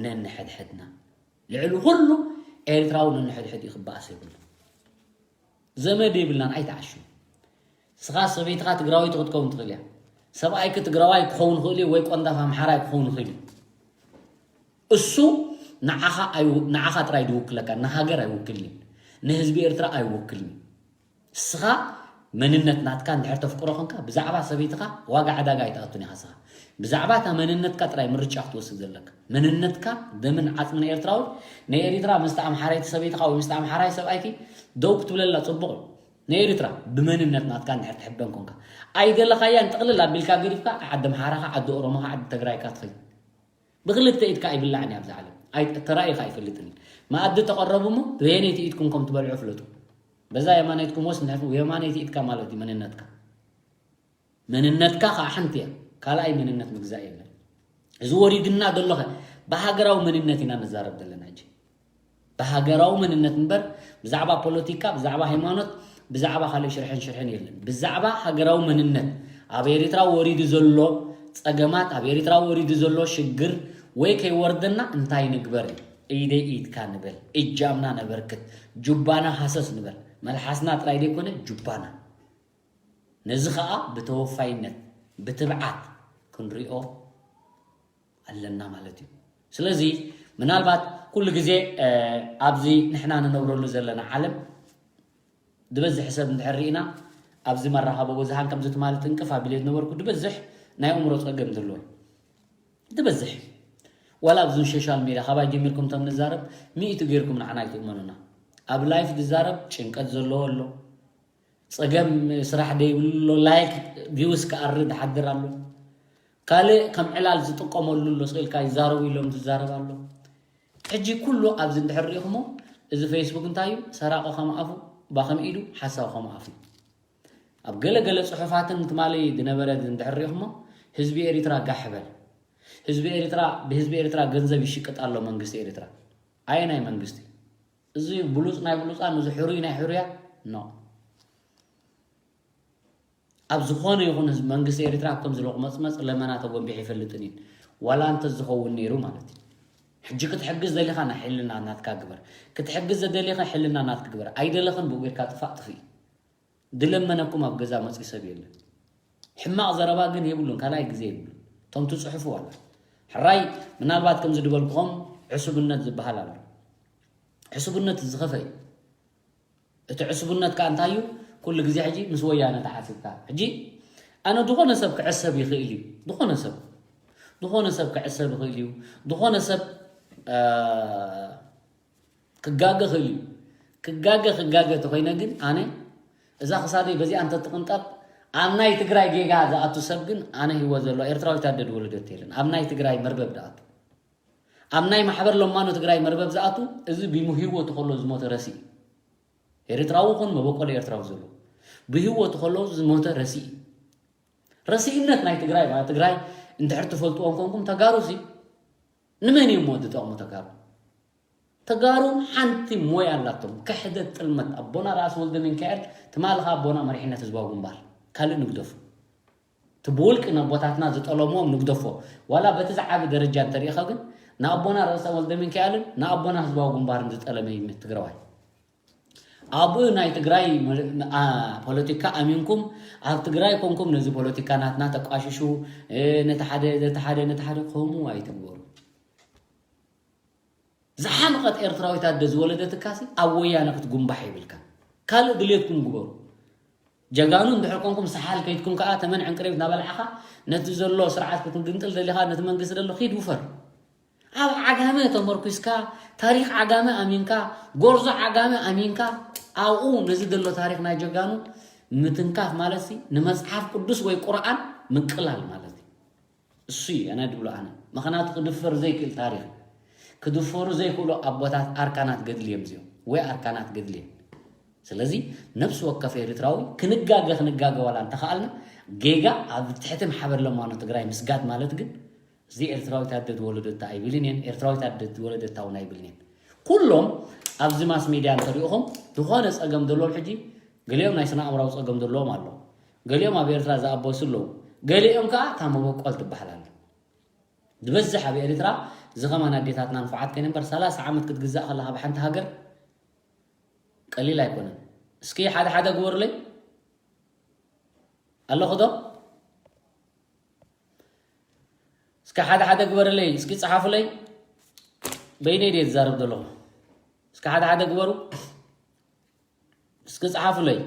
ነንሕድሕድና ልዕሊ ኩሉ ኤርትራዊ ነንሕድሕድ ይኽበኣስ የብሉ ዘመድ የብልናን ኣይተዓሹ ስኻ ሰበይትኻ ትግራወይቲ ክትከውን ትኽእል እያ ሰብኣይኪ ትግራዋይ ክኸውን ይኽእል እዩ ወይ ቆንዳፍ ኣምሓራይ ክኸውን ይኽእል እዩ እሱ ንዓኻ ጥራይ ድውክለካ ንሃገር ኣይውክልን እዩ ንህዝቢ ኤርትራ ኣይውክልን እዩ እስኻ መንነት ናትካ እንድሕር ተፍቅሮ ኾንካ ብዛዕባ ሰበይትኻ ዋጋ ዕዳጋ ኣይትኣቱን ኢኻ ስኻ ብዛዕባ እታ መንነትካ ጥራይ ምርጫ ክትወስድ ዘለካ መንነትካ ደምን ዓፅምን ኤርትራዊ ናይ ኤሪትራ ምስቲ ኣምሓራይቲ ሰበይትኻ ወይ ምስቲ ኣምሓራይ ሰብኣይኪ ደው ክትብለላ ፅቡቕ እዩ ንኤሪትራ ብመንነት ናትካ እንድሕር ትሕበን ኮንካ ኣይደለኻያን ጥቕልል ኣቢልካ ገዲፍካ ዓዲ ኣምሓራኻ ዓዲ ኦሮሞኻ ዓዲ ተግራይካ ትኸይድ ብክልተ ኢድካ ኣይብላዕን እያ ኣብዚ ዓለም ተራኢኻ ኣይፈልጥን እዩ መኣዲ ተቐረቡ እሞ በየነይቲ ኢድኩም ከም ትበልዑ ፍለጡ በዛ የማነይትኩም ወስ ንሕፉ የማነይቲ ኢድካ ማለት እዩ መንነትካ መንነትካ ከዓ ሓንቲ እያ ካልኣይ መንነት ምግዛእ የለን እዚ ወሪድና ደሎኸ ብሃገራዊ መንነት ኢና ንዛረብ ዘለና ሕጂ ብሃገራዊ መንነት እምበር ብዛዕባ ፖለቲካ ብዛዕባ ሃይማኖት ብዛዕባ ካልእ ሽርሕን ሽርሕን የለን ብዛዕባ ሃገራዊ መንነት ኣብ ኤሪትራ ወሪዱ ዘሎ ጸገማት ኣብ ኤሪትራ ወሪዱ ዘሎ ሽግር ወይ ከይወርደና እንታይ ንግበር ኢደይ ኢድካ ንበል እጃምና ነበርክት ጁባና ሃሰስ ንበል መልሓስና ጥራይ ዘይኮነ ጁባና ነዚ ኸኣ ብተወፋይነት ብትብዓት ክንሪኦ ኣለና ማለት እዩ ስለዚ ምናልባት ኩሉ ግዜ ኣብዚ ንሕና ንነብረሉ ዘለና ዓለም ዝበዝሕ ሰብ እንድሕር ርኢና ኣብዚ መራኸቢ ብዙሃን ከምዚ ትማሊ ጥንቅፍ ኣቢለ ዝነበርኩ ዝበዝሕ ናይ ኣእምሮ ፀገም ዘለዎ ዝበዝሕ ዋላ ኣብዚ ሶሻል ሚድያ ካባይ ጀሚርኩም ከም ንዛረብ ሚእቲ ገይርኩም ንዓና ኣይትእመኑና ኣብ ላይፍ ዝዛረብ ጭንቀት ዘለዎ ኣሎ ፀገም ስራሕ ደይብሉ ኣሎ ላይክ ቪውስ ክኣሪ ዝሓድር ኣሎ ካልእ ከም ዕላል ዝጥቀመሉ ኣሎ ስኢልካ ይዛረቡ ኢሎም ዝዛረብ ኣሎ ሕጂ ኩሉ ኣብዚ እንድሕር ሪኢኹሞ እዚ ፌስቡክ እንታይ እዩ ሰራቂ ከም ኣፉ ባኸም ኢዱ ሓሳዊ ከም ኣፉ ኣብ ገለ ገለ ፅሑፋትን ትማሊ ዝነበረ እንድሕር ሪኢኹሞ ህዝቢ ኤሪትራ ጋሕ በል ህዝቢ ኤሪትራ ብህዝቢ ኤሪትራ ገንዘብ ይሽቅጥ ኣሎ መንግስቲ ኤሪትራ ኣየናይ መንግስቲ? እዚ ብሉፅ ናይ ብሉፃን፣ እዚ ሕሩይ ናይ ሕሩያ? ኖ። ኣብ ዝኾነ ይኹን ህዝቢ፣ መንግስቲ ኤርትራ ኣብ ከምዚ ሎቕመፅመፅ ለመና ተጎንቢሑ ይፈልጥን እዩ። ዋላ እንተ ዝኸውን ነይሩ ማለት እዩ። ሕጂ ክትሕግዝ ደሊኻ ናይ ሕልና ናትካ ግበር። ክትሕግዝ ዘደሊኻ ሕልና ናትክ ግበር። ኣይደለኽን ብኡ ጌርካ ጥፋእ ጥፍእ። ድለመነኩም ኣብ ገዛ መፅኡ ሰብ የለን። ሕማቕ ዘረባ ግን የብሉን፣ ካልኣይ ግዜ የብሉን። እቶም ትፅሕፉ ዋላ ሕራይ፣ ምናልባት ከምዚ ድበልኩኹም ዕሱብነት ዝበሃል ኣሎ። ዕሱብነት ዝኸፈ እዩ። እቲ ዕሱብነት ከኣ እንታይ እዩ? ኩሉ ግዜ ሕጂ ምስ ወያነ ተዓሲብካ። ሕጂ ኣነ ዝኾነ ሰብ ክዕሰብ ይኽእል እዩ። ዝኾነ ሰብ፣ ዝኾነ ሰብ ክዕሰብ ይኽእል እዩ። ዝኾነ ሰብ፣ እ፣ ክጋገ ይኽእል እዩ። ክጋገ፣ ክጋገ ተኾይነ ግን ኣነ እዛ ክሳደይ በዚኣ እንተትቕንጠብ፣ ኣብ ናይ ትግራይ ጌጋ ዝኣቱ ሰብ ግን ኣነ ህይወት ዘሎ ኤርትራዊት ኣደ ድወለደት የለን። ኣብ ናይ ትግራይ መርበብ ድኣቱ። ኣብ ናይ ማሕበር ለማኖ ትግራይ መርበብ ዝኣቱ፣ እዚ ብህይወቱ ከሎ ዝሞተ ረሲእ። ኤርትራዊ ኹን መበቆል ኤርትራዊ ዘሎ ብህይወቱ ከሎ ዝሞተ ረሲእ። ረሲእነት ናይ ትግራይ ማለት ትግራይ እንድሕር ትፈልጥዎም ኮንኩም ተጋሩ ሲ ንመን እዮም ወዲ ጠቕሙ ተጋሩ? ተጋሩ ሓንቲ ሞያ ኣላቶም። ክሕደት ጥልመት። ኣቦና ራእሲ ወልደ ሚካኤል ትማሊ ኸኣ ኣቦና መሪሕነት ህዝባዊ ግንባር። ካልእ ንግደፎ። እቲ ብውልቂ ነቦታትና ዝጠለምዎም ንግደፎ። ዋላ በቲ ዝዓቢ ደረጃ እንተሪኢኻ ግን ንኣቦና ርእሰ ወልደ ሚካኤልን ንኣቦና ህዝባዊ ግንባርን ዝጠለመ እዩ ትግራዋይ። ኣብኡ ናይ ትግራይ መ-፣ ኣ-፣ ፖለቲካ ኣሚንኩም ኣብ ትግራይ ኮንኩም ነዚ ፖለቲካ ናትና ተቋሽሹ፣ እ፣ ነቲ ሓደ፣ ነቲ ሓደ፣ ነቲ ሓደ ከምኡ ኣይትግበሩ። ዝሓመቐት ኤርትራዊት ኣደ ዝወለደትካሲ ኣብ ወያነ ክትጉንባሕ የብልካ። ካልእ ድሌትኩም ግበሩ። ጀጋኑ እንድሕር ኮንኩም ሰሓል ከይድኩም ከኣ ተመን ዕንቅሪብት እናበላዕኻ ነቲ ዘሎ ስርዓት ክትግንጥል ደሊኻ ነቲ መንግስቲ ደሎ ኺድ ውፈር። ኣብ ዓጋመ ተመርኩስካ ታሪኽ ዓጋመ ኣሚንካ ጎርዞ ዓጋመ ኣሚንካ ኣብኡ ነዚ ደሎ ታሪኽ ናይ ጀጋኑ ምትንካፍ ማለት ሲ ንመጽሓፍ ቅዱስ ወይ ቁርኣን ምቅላል ማለት እዩ። እሱ እዩ ኣነ ድብሎ ኣነ። ምኽንያቱ ክድፈር ዘይክእል ታሪኽ፣ ክድፈሩ ዘይክእሉ ኣቦታት ኣርካናት ገድሊ እዮም እዚኦም፣ ወይ ኣርካናት ገድሊ እዮም። ስለዚ ነፍሲ ወከፍ ኤርትራዊ ክንጋገ ክንጋገ ዋላ እንተኸኣልና ጌጋ ኣብ ትሕቲ ማሕበር ለማኖ ትግራይ ምስጋድ ማለት ግን እዚ ኤርትራዊት ኣደ ዝወለደታ ኣይብልን እየን፣ ኤርትራዊት ኣደ ዝወለደታ እውን ኣይብልን እየን። ኩሎም ኣብዚ ማስ ሚድያ እንተሪእኹም ዝኾነ ፀገም ዘለዎም ሕጂ ገሊኦም ናይ ስነ ኣእምራዊ ፀገም ዘለዎም ኣለዉ። ገሊኦም ኣብ ኤርትራ ዝኣበሱ ኣለዉ። ገሊኦም ከዓ እታ መበቆል ትበሃል ኣላ። ዝበዝሕ ኣብ ኤርትራ ዝኸማን ኣዴታትና ንፉዓት ከይነ እምበር ሰላሳ ዓመት ክትግዛእ ከለኻ ብሓንቲ ሃገር ቀሊል ኣይኮነን። እስኪ ሓደ ሓደ ግበሩለይ። ኣለኹ ዶ? እስኪ ሓደ ሓደ ግበርለይ፣ እስኪ ጸሓፉለይ። በይነይ ድየ ዝዛረብ ዘለኹ? እስኪ ሓደ ሓደ ግበሩ። እስኪ ጸሓፉለይ።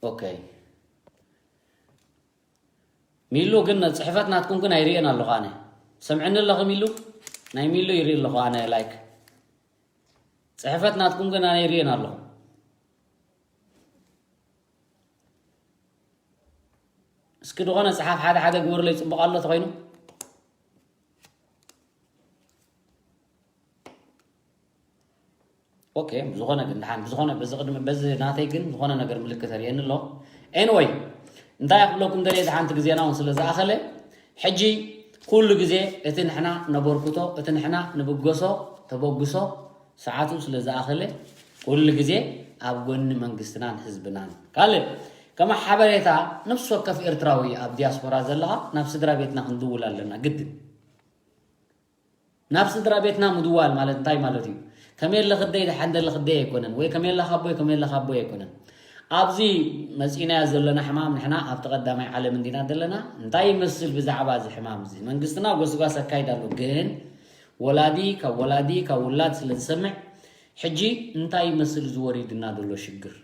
ኦኬ። ሚሉ ግን ጽሕፈት ናትኩም ግን ኣይርእየን ኣለኹ ኣነ። ሰምዕኒ ኣለኺ ሚሉ? ናይ ሚሉ ይርኢ ኣለኹ ኣነ ላይክ። ጽሕፈት ናትኩም ግን ኣነ ይርእየን ኣለኹ። እስኪ ዝኾነ ጽሓፍ ሓደ ሓደ ግበሩለይ ጽቡቕ ኣሎ ተኾይኑ። ኦኬ፣ ዝኾነ ግን ደሓን፣ ዝኾነ በዚ ቅድሚ፣ በዚ ናተይ ግን ዝኾነ ነገር ምልክት ኣርእየኒ ኣሎ። ኤኒወይ፣ እንታይ ክብለኩም ደልየ፣ እዚ ሓንቲ ግዜና እውን ስለ ዝኣኸለ፣ ሕጂ ኩሉ ግዜ እቲ ንሕና ነበርክቶ፣ እቲ ንሕና ንብገሶ ተበግሶ ሰዓቱ ስለ ዝኣኸለ፣ ኩሉ ግዜ ኣብ ጎኒ መንግስትናን ህዝብናን። ካልእ፣ ከም ሓበሬታ፣ ነፍሲ ወከፍ ኤርትራዊ ኣብ ዲያስፖራ ዘለኻ፣ ናብ ስድራ ቤትና ክንድውል ኣለና፣ ግድን። ናብ ስድራ ቤትና ምድዋል ማለት እንታይ ማለት እዩ? ከመይ ኣለ ክደይ፣ ደሓን ደለ ክደይ ኣይኮነን፣ ወይ ከመይ ኣለ ካቦይ፣ ከመይ ኣለ ካቦይ ኣይኮነን። ኣብዚ መጺእናዮ ዘለና ሕማም፣ ንሕና ኣብቲ ቀዳማይ ዓለም እንዲና ዘለና፣ እንታይ ይመስል ብዛዕባ እዚ ሕማም እዚ? መንግስትና ጎስጓስ ኣካይድ ኣሎ፣ ግን ወላዲ ካብ ወላዲ፣ ካብ ውላድ ስለ ዝሰምዕ፣ ሕጂ እንታይ ይመስል እዚ ወሪድና ዘሎ ሽግር?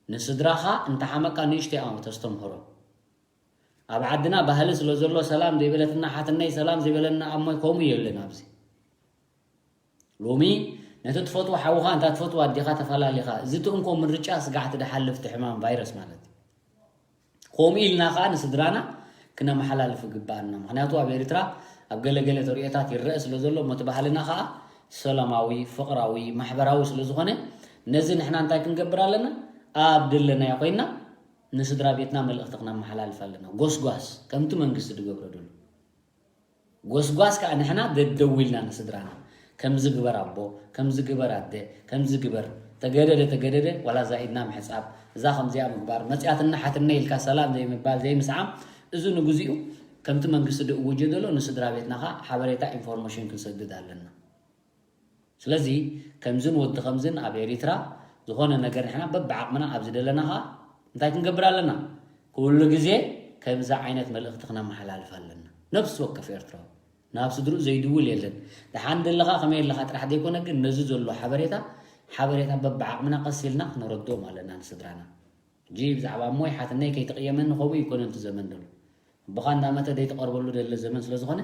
ንስድራኻ እንተሓመቃ ንእሽተይ እያ ተስተምህሮ። ኣብ ዓድና ባህሊ ስለ ዘሎ ሰላም ዘይበለትና ሓትነይ፣ ሰላም ዘይበለና ኣሞይ፣ ከምኡ የለን ኣብዚ። ሎሚ ነቲ ትፈትዎ ሓውኻ እንታ ትፈትዎ ኣዴኻ ተፈላሊኻ፣ እዚ እቲ እንኮ ምርጫ ስጋዕቲ ድሓልፍ እቲ ሕማም ቫይረስ ማለት እዩ። ከምኡ ኢልና ኸኣ ንስድራና ክነመሓላልፍ ይግብኣና። ምኽንያቱ ኣብ ኤርትራ ኣብ ገለገለ ተርእዮታት ይረአ ስለ ዘሎ፣ እሞ እቲ ባህልና ኸኣ ሰላማዊ፣ ፍቕራዊ፣ ማሕበራዊ ስለ ዝኾነ፣ ነዚ ንሕና እንታይ ክንገብር ኣለና? ኣብ ደለናዮ ኮይንና ንስድራ ቤትና መልእኽቲ ክነመሓላልፍ ኣለና። ጎስጓስ ከምቲ መንግስቲ ዝገብሮ ዘሎ ጎስጓስ ከዓ ንሕና ደደው ኢልና ንስድራና ከምዚ ግበር ኣቦ፣ ከምዚ ግበር ኣደ፣ ከምዚ ግበር፣ ተገደደ ተገደደ ዋላ እዛ ኢድና ምሕፃብ፣ እዛ ከምዚኣ ምግባር፣ መፅያትና ሓትነ ኢልካ ሰላም ዘይምባል ዘይምስዓም፣ እዚ ንግዚኡ ከምቲ መንግስቲ ዝእውጀ ዘሎ ንስድራ ቤትና ከዓ ሓበሬታ ኢንፎርሜሽን ክንሰድድ ኣለና። ስለዚ ከምዝን ወዲ ከምዝን ኣብ ኤሪትራ ዝኾነ ነገር ንሕና በብዓቕምና ኣብ ዝደለና ኸዓ እንታይ ክንገብር ኣለና? ኩሉ ግዜ ከምዚ ዓይነት መልእኽቲ ክነመሓላልፍ ኣለና። ነፍሲ ወከፍ ኤርትራዊ ናብ ስድርኡ ዘይድውል የለን። ደሓን ደለኻ ከመይ ኣለኻ ጥራሕ ዘይኮነ ግን ነዚ ዘሎ ሓበሬታ ሓበሬታ በብዓቕምና ቀስ ኢልና ክነረድኦም ኣለና ንስድራና። ሕጂ ብዛዕባ እሞይ ሓትነይ ከይትቕየመኒ ከምኡ ይኮነ እቲ ዘመን ዘሎ ኣቦኻ እንዳመተ ዘይትቐርበሉ ደለ ዘመን ስለዝኾነ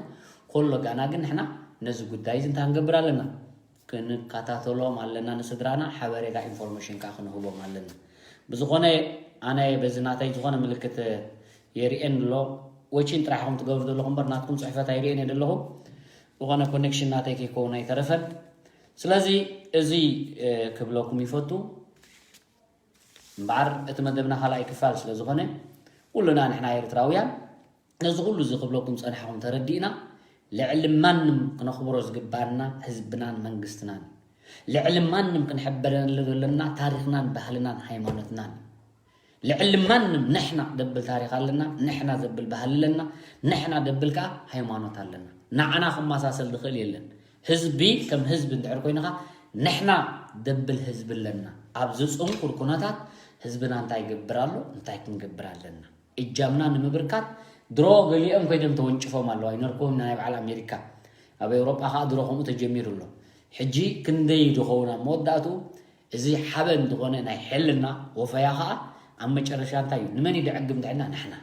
ኮሎ ጋና ግን ንሕና ነዚ ጉዳይ እዚ እንታይ ክንገብር ኣለና? ክንከታተሎም ኣለና ንስድራና ሓበሬታ ኢንፎርሜሽን ከዓ ክንህቦም ኣለና። ብዝኾነ ኣነ በዚ ናተይ ዝኾነ ምልክት የርእየን ኣሎ። ወቺን ጥራሕ ኢኹም ትገብሩ ዘለኹም እምበር ናትኩም ፅሕፈት ኣይርእየን እየ ዘለኹ። ዝኾነ ኮኔክሽን ናተይ ከይከውን ኣይተረፈን። ስለዚ እዚ ክብለኩም ይፈቱ። እምበኣር እቲ መደብና ካልኣይ ክፋል ስለ ዝኾነ ኩልና ንሕና ኤርትራውያን ነዚ ኩሉ እዚ ክብለኩም ፀንሓኹም ተረዲእና ልዕሊ ማንም ክነኽብሮ ዝግባና ህዝብናን መንግስትናን ልዕሊ ማንም ክንሕበረሉ ዘለና ታሪኽናን ባህልናን ሃይማኖትናን ልዕሊ ማንም ንሕና ደብል ታሪኽ ኣለና፣ ንሕና ዘብል ባህሊ ኣለና፣ ንሕና ደብል ከዓ ሃይማኖት ኣለና። ንዓና ክመሳሰል ዝኽእል የለን። ህዝቢ ከም ህዝቢ እንድሕር ኮይንኻ ንሕና ደብል ህዝቢ ኣለና። ኣብዚ ፅንኩር ኩነታት ህዝብና እንታይ ይገብር ኣሎ፣ እንታይ ክንገብር ኣለና? እጃምና ንምብርካት ድሮ ገሊኦም ኮይዶም ተወንጭፎም ኣለዉ ኣይነርኩም ናይ በዓል ኣሜሪካ ኣብ ኤውሮጳ ከዓ ድሮ ከምኡ ተጀሚሩ ኣሎ። ሕጂ ክንደይ ዝኸውን ኣብ መወዳእቱ እዚ ሓበን ዝኾነ ናይ ሕልና ወፈያ ከዓ ኣብ መጨረሻ እንታይ እዩ ንመን እዩ ድዕግም ድዕና ንሕና።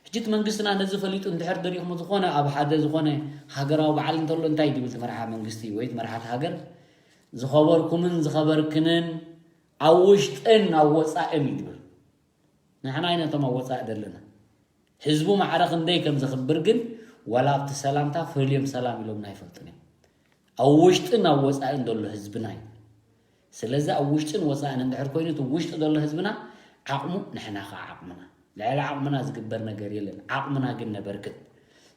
ሕጂ እቲ መንግስትና ነዚ ፈሊጡ እንድሕር ደሪኹም ዝኾነ ኣብ ሓደ ዝኾነ ሃገራዊ በዓል እንተሎ እንታይ ድብል ትመርሓ መንግስቲ ወይ ትመርሓት ሃገር ዝኸበርኩምን ዝኸበርክንን ኣብ ውሽጥን ኣብ ወፃእን እዩ ድብል። ንሕና ኣይነቶም ኣብ ወፃኢ ዘለና ህዝቡ ማዕረ ክንደይ ከም ዘኽብር ግን ዋላ ኣብቲ ሰላምታ ፈልዮም ሰላም ኢሎምና ኣይፈልጡን እዮም። ኣብ ውሽጥን ኣብ ወፃእን ዘሎ ህዝብና እዩ። ስለዚ ኣብ ውሽጥን ወፃእን እንድሕር ኮይኑ እቲ ውሽጢ ዘሎ ህዝብና ዓቕሙ ንሕና ከዓ ዓቕምና ልዕሊ ዓቕምና ዝግበር ነገር የለን። ዓቕምና ግን ነበርክት።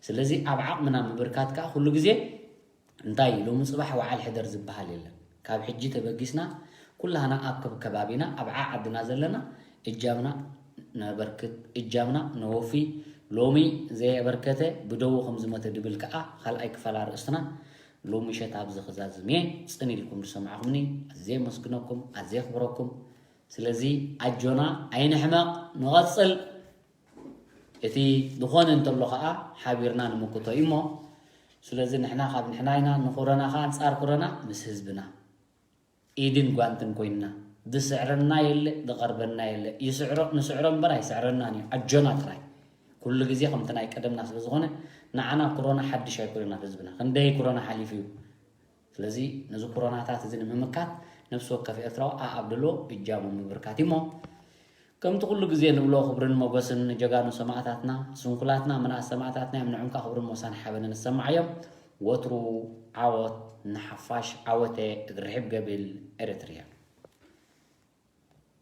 ስለዚ ኣብ ዓቕምና ምብርካት ከዓ ኩሉ ግዜ እንታይ ሎሚ ፅባሕ ወዓል ሕደር ዝበሃል የለን። ካብ ሕጂ ተበጊስና ኩላህና ኣብ ከብ ከባቢና ኣብ ዓዓድና ዘለና እጃምና ነበርክት እጃምና ነወፊ። ሎሚ ዘየበርከተ ብደዉ ከም ዝመተ ድብል ከዓ ካልኣይ ክፋል ኣርእስትና ሎሚ ምሸት ኣብዚ ክዛዝም እየ። ፅን ኢልኩም ዝሰማዕኹምኒ ኣዝየ የመስግነኩም ኣዝየ የኽብረኩም። ስለዚ ኣጆና ኣይንሕመቕ ንቐፅል። እቲ ዝኾነ እንተሎ ከዓ ሓቢርና ንምክቶ እዩ እሞ ስለዚ ንሕና ካብ ንሕና ኢና ንኩረና ከዓ ኣንፃር ኩረና ምስ ህዝብና ኢድን ጓንትን ኮይንና ዝስዕረና የለ ዝቐርበና የለ ይስዕሮ ንስዕሮ እምበር ኣይስዕረናን እዩ ኣጆና ጥራይ ኩሉ ግዜ ከምቲ ናይ ቀደምና ስለ ዝኾነ ንዓና ኩሮና ሓድሽ ኣይኮነና ህዝብና ክንደይ ኩሮና ሓሊፉ እዩ ስለዚ ነዚ ኩሮናታት እዚ ንምምካት ነብሲ ወከፍ ኤርትራዊ ኣኣብ ደሎ እጃሙ ምብርካት እሞ ከምቲ ኩሉ ግዜ ንብሎ ክብርን ሞገስን ንጀጋኑ ሰማእታትና ስንኩላትና ምንኣስ ሰማእታትና እዮም ንዕምካ ክብርን ሞሳን ሓበንን ዝሰማዓዮም ወትሩ ዓወት ንሓፋሽ ዓወተ እግሪ ሕብ ገብል ኤረትርያ።